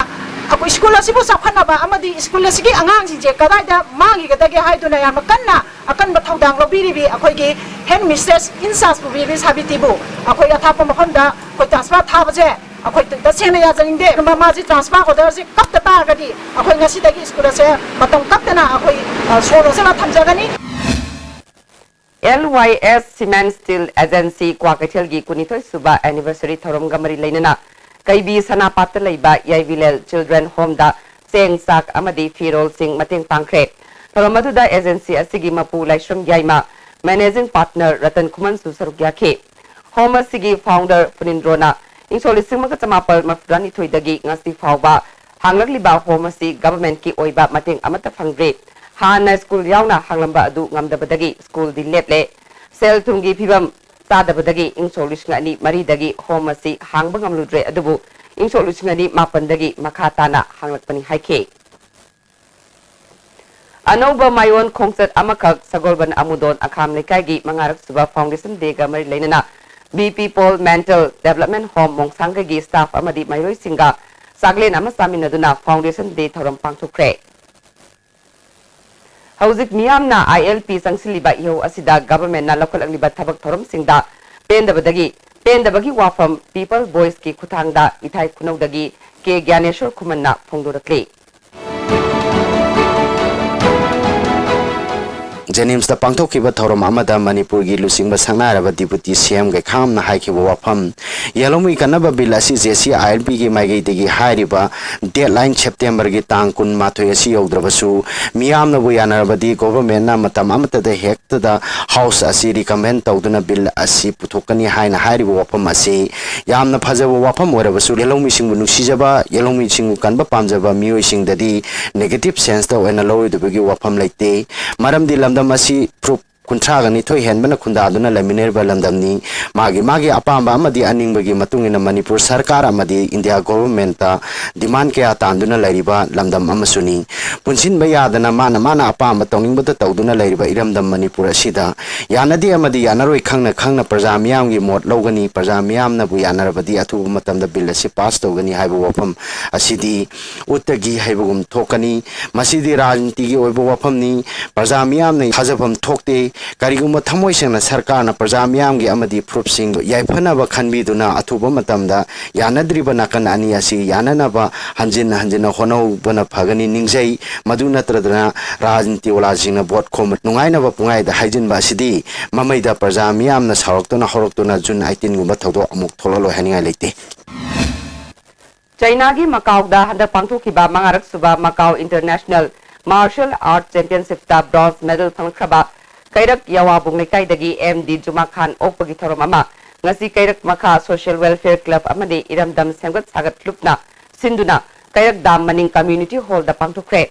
ꯑꯩꯈꯣꯏ ꯁ꯭ꯀꯨꯜ ꯑꯁꯤꯕꯨ ꯆꯥꯎꯈꯠꯅꯕ ꯑꯃꯗꯤ ꯁ꯭ꯀꯨꯜ ꯑꯁꯤꯒꯤ ꯑꯉꯥꯡꯁꯤꯡꯁꯦ ꯀꯗꯥꯏꯗ ꯃꯥꯡꯈꯤꯒꯗꯒꯦ ꯍꯥꯏꯗꯨꯅ ꯌꯥꯝꯅ ꯀꯟꯅ ꯑꯀꯟꯕ ꯊꯧꯗꯥꯡ ꯂꯧꯕꯤꯔꯤꯕꯤ ꯑꯩꯈꯣꯏꯒꯤ ꯍꯦꯗ ꯃꯤꯁꯇ꯭ꯔꯦꯁ ꯏꯟ ꯆꯥꯔꯖ ꯄꯨꯕꯤꯔꯤꯕꯤ ꯁꯥꯕꯤꯇꯤꯕꯨ ꯑꯩꯈꯣꯏ ꯑꯊꯥꯞꯄ ꯃꯐꯝꯗ ꯑꯩꯈꯣꯏ ꯇ꯭ꯔꯥꯟꯁꯐꯔ ꯊꯥꯕꯁꯦ ꯑꯩꯈꯣꯏ ꯇꯁꯦꯡꯅ ꯌꯥꯖꯅꯤꯡꯗꯦ꯫ ꯃꯥꯁꯤ ꯇ꯭ꯔꯥꯟꯁꯐꯔ ꯑꯣꯔꯗꯔꯁꯤ ꯀꯛꯇ ꯇꯥꯔꯒꯗꯤ ꯑꯩꯈꯣꯏ ꯉꯁꯤꯗꯒꯤ ꯁ꯭ꯀꯨꯜ ꯑꯁꯦ ꯃꯇꯝ ꯀꯛꯇꯅ ꯑꯩꯈꯣꯏ, ꯑ, ꯁꯣ ꯂꯣꯟꯁꯤꯜꯂ ꯊꯝꯖꯒꯅꯤ꯫ ꯑꯦꯜ ꯋꯥꯏ ꯑꯦꯁ Cement Steel Agency ꯀ꯭ꯋꯥꯀꯩꯊꯦꯜꯒꯤ ꯀꯨꯟꯅꯤꯊꯣꯏ ꯁꯨꯕ anniversary ꯊꯧꯔꯝꯒ ꯃꯔꯤ ꯂꯩꯅꯅ ꯀꯩꯕꯤ ꯁꯅꯥꯄꯥꯠꯇ ꯂꯩꯕ ꯌꯥꯏꯕꯤꯂꯦꯜ Children Homeꯗ ꯆꯦꯡ, ꯆꯥꯛ ꯑꯃꯗꯤ ꯐꯤꯔꯣꯜꯁꯤꯡ ꯃꯇꯦꯡ ꯄꯥꯡꯈ꯭ꯔꯦ꯫ ꯊꯧꯔꯝ ꯑꯗꯨꯗ agency ꯑꯁꯤꯒꯤ ꯃꯄꯨ ꯂꯥꯏꯁ꯭ꯔꯝ ꯌꯥꯏꯃ, managing partner ꯔꯇꯟ ꯈꯨꯃꯟꯁꯨ ꯁꯔꯨꯛ ꯌꯥꯈꯤ꯫ Home ꯑꯁꯤꯒꯤ founder ꯐꯨꯅꯤꯟꯗ꯭ꯔꯣꯅ ꯏꯪ ꯁꯣꯛ ꯂꯤꯁꯤꯡ ꯑꯃꯒ ꯆꯃꯥꯄꯜ ꯃꯔꯤꯐꯨꯇꯔꯥꯅꯤꯊꯣꯏꯗꯒꯤ ꯉꯁꯤ ꯐꯥꯎꯕ ꯍꯥꯡꯂꯛꯂꯤꯕ home ꯑꯁꯤ governmentꯀꯤ ꯑꯣꯏꯕ ꯃꯇꯦꯡ ꯑꯃꯠꯇ ꯐꯪꯗ꯭ꯔꯤ꯫ ꯍꯥꯟꯅ ꯁ꯭ꯀꯨꯜ ꯌꯥꯎꯅ ꯍꯥꯡꯂꯝꯕ ꯑꯗꯨ ꯉꯝꯗꯕꯗꯒꯤ ꯁ꯭ꯀꯨꯜꯗꯤ ꯂꯦꯞꯂꯦ꯫ ꯁꯦꯜ ꯊꯨꯝꯒꯤ ꯐꯤꯕꯝ ꯆꯥꯗꯕꯗꯒꯤ ꯏꯪ ꯁꯣꯛ ꯂꯤꯁꯤꯡ ꯑꯅꯤ ꯃꯔꯤꯗꯒꯤ home ꯑꯁꯤ ꯍꯥꯡꯕ ꯉꯝꯂꯨꯗ꯭ꯔꯦ, ꯑꯗꯨꯕꯨ ꯏꯪ ꯁꯣꯛ ꯂꯤꯁꯤꯡ ꯑꯅꯤ ꯃꯥꯄꯟꯗꯒꯤ ꯃꯈꯥ ꯇꯥꯅ ꯍꯥꯡꯂꯛꯄꯅꯤ ꯍꯥꯏꯈꯤ꯫ ꯑꯅꯧꯕ ꯃꯥꯏꯑꯣꯟ ꯈꯣꯡꯆꯠ ꯑꯃꯈꯛ ꯁꯒꯣꯜꯕꯟ ꯑꯃꯨꯗꯣꯟ ꯑꯈꯥꯝ ꯂꯩꯀꯥꯏꯒꯤ ꯃꯉꯥꯔꯛ ꯁꯨꯕ Foundation Dayꯒ ꯃꯔꯤ ꯂꯩꯅꯅ B P Paul Mental Development Home ꯃꯣꯡꯁꯥꯡꯒꯩꯒꯤ staff ꯑꯃꯗꯤ ꯃꯍꯩꯔꯣꯏꯁꯤꯡꯒ ꯆꯥꯛꯂꯦꯟ ꯑꯃ ꯆꯥꯃꯤꯟꯅꯗꯨꯅ Foundation Day ꯊꯧꯔꯝ ꯄꯥꯡꯊꯣꯛꯈ꯭ꯔꯦ꯫ ꯍꯧꯖꯤꯛ ꯃꯤꯌꯥꯝꯅ I L P ꯆꯪꯁꯤꯜꯂꯤꯕ ꯏꯍꯧ ꯑꯁꯤꯗ governmentꯅ ꯂꯧꯈꯠꯂꯛꯂꯤꯕ ꯊꯕꯛ ꯊꯧꯔꯝꯁꯤꯡꯗ ꯄꯦꯟꯗꯕꯗꯒꯤ, ꯄꯦꯟꯗꯕꯒꯤ ꯋꯥꯐꯝ People Voiceꯀꯤ ꯈꯨꯠꯊꯥꯡꯗ ꯏꯊꯥꯏ ꯈꯨꯅꯧꯗꯒꯤ ꯀꯦ ꯒ꯭ꯌꯥꯅꯦꯁꯣꯔ ꯈꯨꯃꯟꯅ ꯐꯣꯡꯗꯣꯔꯛꯂꯤ꯫ ꯖꯦꯅꯤꯝꯁꯇ ꯄꯥꯡꯊꯣꯛꯈꯤꯕ ꯊꯧꯔꯝ ꯑꯃꯗ ꯃꯅꯤꯄꯨꯔꯒꯤ ꯂꯨꯆꯤꯡꯕ ꯁꯛꯅꯥꯏꯔꯕ Deputy C M ꯒꯩꯈꯥꯝꯅ ꯍꯥꯏꯈꯤꯕ ꯋꯥꯐꯝ, ꯌꯦꯜꯍꯧꯃꯤ ꯀꯟꯅꯕ bill ꯑꯁꯤ J C I L Pꯒꯤ ꯃꯥꯏꯀꯩꯗꯒꯤ ꯍꯥꯏꯔꯤꯕ deadline Septemberꯒꯤ ꯇꯥꯡ ꯀꯨꯟꯃꯥꯊꯣꯏ ꯑꯁꯤ ꯌꯧꯗ꯭ꯔꯕꯁꯨ, ꯃꯤꯌꯥꯝꯅꯕꯨ ꯌꯥꯅꯔꯕꯗꯤ governmentꯅ ꯃꯇꯝ ꯑꯃꯠꯇꯗ ꯍꯦꯛꯇꯗ House ꯑꯁꯤ recommend ꯇꯧꯗꯨꯅ bill ꯑꯁꯤ ꯄꯨꯊꯣꯛꯀꯅꯤ ꯍꯥꯏꯅ ꯍꯥꯏꯔꯤꯕ ꯋꯥꯐꯝ ꯑꯁꯤ ꯌꯥꯝꯅ ꯐꯖꯕ ꯋꯥꯐꯝ ꯑꯣꯏꯔꯕꯁꯨ, ꯌꯦꯜꯍꯧꯃꯤꯁꯤꯡꯕꯨ ꯅꯨꯡꯁꯤꯖꯕ, ꯌꯦꯜꯍꯧꯃꯤꯁꯤꯡꯕꯨ ꯀꯟꯕ ꯄꯥꯝꯖꯕ ꯃꯤꯑꯣꯏꯁꯤꯡꯗꯗꯤ negative senseꯇ ꯑꯣꯏꯅ ꯂꯧꯔꯣꯏꯗꯕꯒꯤ ꯋꯥꯐꯝ ꯂꯩꯇꯦ꯫ ꯃꯔꯝꯗꯤ ꯂꯝꯗꯝ ꯑꯁꯤ proof ꯀꯨꯟꯊ꯭ꯔꯥꯒ ꯅꯤꯊꯣꯏ ꯍꯦꯟꯕꯅ ꯈꯨꯟꯗꯥꯗꯨꯅ ꯂꯩꯃꯤꯟꯅꯔꯤꯕ ꯂꯝꯗꯝꯅꯤ꯫ ꯃꯥꯒꯤ ꯃꯥꯒꯤ ꯑꯄꯥꯝꯕ ꯑꯃꯗꯤ ꯑꯅꯤꯡꯕꯒꯤ ꯃꯇꯨꯡ ꯏꯟꯅ ꯃꯅꯤꯄꯨꯔ ꯁꯔꯀꯥꯔ ꯑꯃꯗꯤ ꯏꯟꯗꯤꯌꯥ ꯒꯣꯚꯔꯟꯃꯦꯟꯠꯇ demand ꯀꯌꯥ ꯇꯥꯟꯗꯨꯅ ꯂꯩꯔꯤꯕ ꯂꯝꯗꯝ ꯑꯃꯁꯨꯅꯤ꯫ ꯄꯨꯟꯁꯤꯟꯕ ꯌꯥꯗꯅ ꯃꯥꯅ ꯃꯥꯅ ꯑꯄꯥꯝꯕ ꯇꯧꯅꯤꯡꯕꯗ ꯇꯧꯗꯨꯅ ꯂꯩꯔꯤꯕ ꯏꯔꯝꯗꯝ ꯃꯅꯤꯄꯨꯔ ꯑꯁꯤꯗ ꯌꯥꯅꯗꯦ ꯑꯃꯗꯤ ꯌꯥꯅꯔꯣꯏ ꯈꯪꯅ ꯈꯪꯅ ꯄ꯭ꯔꯖꯥ ꯃꯤꯌꯥꯝꯒꯤ ꯃꯣꯠ ꯂꯧꯒꯅꯤ, ꯄ꯭ꯔꯖꯥ ꯃꯤꯌꯥꯝꯅꯕꯨ ꯌꯥꯅꯔꯕꯗꯤ ꯑꯊꯨꯕ ꯃꯇꯝꯗ ꯕꯤꯜ ꯑꯁꯤ ꯄꯥꯁ ꯇꯧꯒꯅꯤ ꯍꯥꯏꯕ ꯋꯥꯐꯝ ꯑꯁꯤꯗꯤ ꯎꯠꯇꯒꯤ ꯍꯥꯏꯕꯒꯨꯝ ꯊꯣꯛꯀꯅꯤ꯫ ꯃꯁꯤꯗꯤ ꯔꯥꯖꯅꯤꯇꯤꯒꯤ ꯑꯣꯏꯕ ꯋꯥꯐꯝꯅꯤ꯫ ꯄ꯭ꯔꯖꯥ ꯃꯤꯌꯥꯝꯅ ꯊꯥꯖꯐꯝ ꯊꯣꯛꯇꯦ꯫ ꯀꯔꯤꯒꯨꯝꯕ ꯊꯃꯣꯏ ꯁꯦꯡꯅ ꯁꯔꯀꯥꯔꯅ ꯄ꯭ꯔꯖꯥ ꯃꯤꯌꯥꯝꯒꯤ ꯑꯃꯗꯤ ꯐꯨꯔꯨꯞꯁꯤꯡ ꯌꯥꯏꯐꯅꯕ ꯈꯟꯕꯤꯗꯨꯅ ꯑꯊꯨꯕ ꯃꯇꯝꯗ ꯌꯥꯅꯗ꯭ꯔꯤꯕ ꯅꯥꯀꯟ ꯑꯅꯤ ꯑꯁꯤ ꯌꯥꯅꯅꯕ ꯍꯟꯖꯤꯟ ꯍꯟꯖꯤꯟꯅ ꯍꯣꯠꯅꯍꯧꯕꯅ ꯐꯒꯅꯤ ꯅꯤꯡꯖꯩ꯫ ꯃꯗꯨ ꯅꯠꯇ꯭ꯔꯗꯅ ꯔꯥꯖꯅꯤꯇꯤ ꯋꯥꯂꯥꯁꯤꯡꯅ ꯚꯣꯠ ꯈꯣꯝꯕ ꯅꯨꯡꯉꯥꯏꯅꯕ ꯄꯨꯡꯍꯥꯏꯗ ꯍꯥꯏꯖꯤꯟꯕ ꯑꯁꯤꯗꯤ ꯃꯃꯩꯗ ꯄ꯭ꯔꯖꯥ ꯃꯤꯌꯥꯝꯅ ꯁꯥꯎꯔꯛꯇꯨꯅ ꯍꯧꯔꯛꯇꯨꯅ ꯖꯨꯟ ꯑꯩꯠꯇꯤꯟꯒꯨꯝꯕ ꯊꯧꯗꯣꯛ ꯑꯃꯨꯛ ꯊꯣꯛꯂꯛꯂꯣꯏ ꯍꯥꯏꯅꯤꯡꯉꯥꯏ ꯂꯩꯇꯦ꯫ ꯆꯩꯅꯥꯒꯤ ꯃꯀꯥꯎꯗ ꯍꯟꯗꯛ ꯄꯥꯡꯊꯣꯛꯈꯤꯕ ꯃꯉꯥꯔꯛ ꯁꯨꯕ ꯃꯀꯥꯎ ꯏꯟꯇꯔꯅꯦꯁꯅꯦꯜ ꯃꯥꯔꯁꯦꯜ ꯑꯥꯔꯠ ꯆꯦꯝꯄꯤꯌꯟꯁꯤꯞꯇ ꯕ꯭ꯔꯣꯟꯖ ꯃꯦꯗꯜ ꯐꯪꯂꯛꯈ꯭ꯔꯕ ꯀꯩꯔꯛ ꯌꯥꯋꯥꯕꯨꯡ ꯂꯩꯀꯥꯏꯗꯒꯤ ꯑꯦꯝ ꯗꯤ ꯖꯨꯃꯥ ꯈꯥꯟ ꯑꯣꯛꯄꯒꯤ ꯊꯧꯔꯝ ꯑꯃ ꯉꯁꯤ ꯀꯩꯔꯛ ꯃꯈꯥ ꯁꯣꯁꯤꯌꯦꯜ ꯋꯦꯜꯐꯤꯌꯔ ꯀ꯭ꯂꯕ ꯑꯃꯗꯤ ꯏꯔꯝꯗꯝ ꯁꯦꯝꯒꯠ ꯁꯥꯒꯠ ꯂꯨꯞꯅ ꯁꯤꯟꯗꯨꯅ ꯀꯩꯔꯛ ꯗꯥꯝ ꯃꯅꯤꯡ ꯀꯝꯃ꯭ꯌꯨꯅꯤꯇꯤ ꯍꯣꯜꯗ ꯄꯥꯡꯊꯣꯛꯈ꯭ꯔꯦ꯫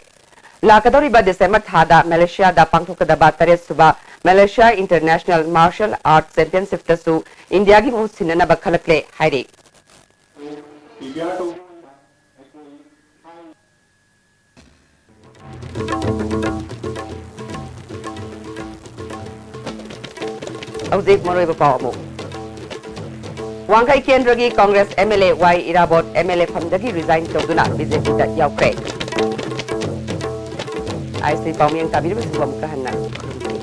ꯂꯥꯛꯀꯗꯧꯔꯤꯕ ꯗꯤꯁꯦꯝꯕꯔ ꯊꯥꯗ ꯃꯦꯂꯦꯁꯤꯌꯥꯗ ꯄꯥꯡꯊꯣꯛꯀꯗꯕ ꯇꯔꯦꯠ ꯁꯨꯕ ꯃꯦꯂꯦꯁꯤꯌꯥ ꯏꯟꯇꯔꯅꯦꯁꯅꯦꯜ ꯃꯥꯔꯁꯦꯜ ꯑꯥꯔꯠ ꯆꯦꯝꯄꯤꯌꯟꯁꯤꯞꯇꯁꯨ ꯏꯟꯗꯤꯌꯥꯒꯤ ꯃꯍꯨꯠ ꯁꯤꯟꯅꯅꯕ ꯈꯜꯂꯛꯂꯦ ꯍꯥꯏꯔꯤ꯫ ꯍꯧꯖꯤꯛ ꯃꯔꯨꯑꯣꯏꯕ ꯄꯥꯎ ꯑꯃꯨꯛ꯫ ꯋꯥꯡꯈꯩ ꯀꯦꯟꯗ꯭ꯔꯒꯤ Congress M L A Y Irabot M L A ꯐꯝꯗꯒꯤ ꯔꯤꯖꯥꯏꯟ ꯇꯧꯗꯨꯅ ꯕꯤ ꯖꯦ ꯄꯤꯗ ꯌꯥꯎꯈ꯭ꯔꯦ꯫ ꯑꯥꯏ ꯁꯤ ꯄꯥꯎꯃꯤ ꯇꯥꯕꯤꯔꯤꯕꯁꯤꯡꯕꯨ ꯑꯃꯨꯛꯀ ꯍꯟꯅ ꯈꯨꯔꯨꯝꯖꯔꯤ꯫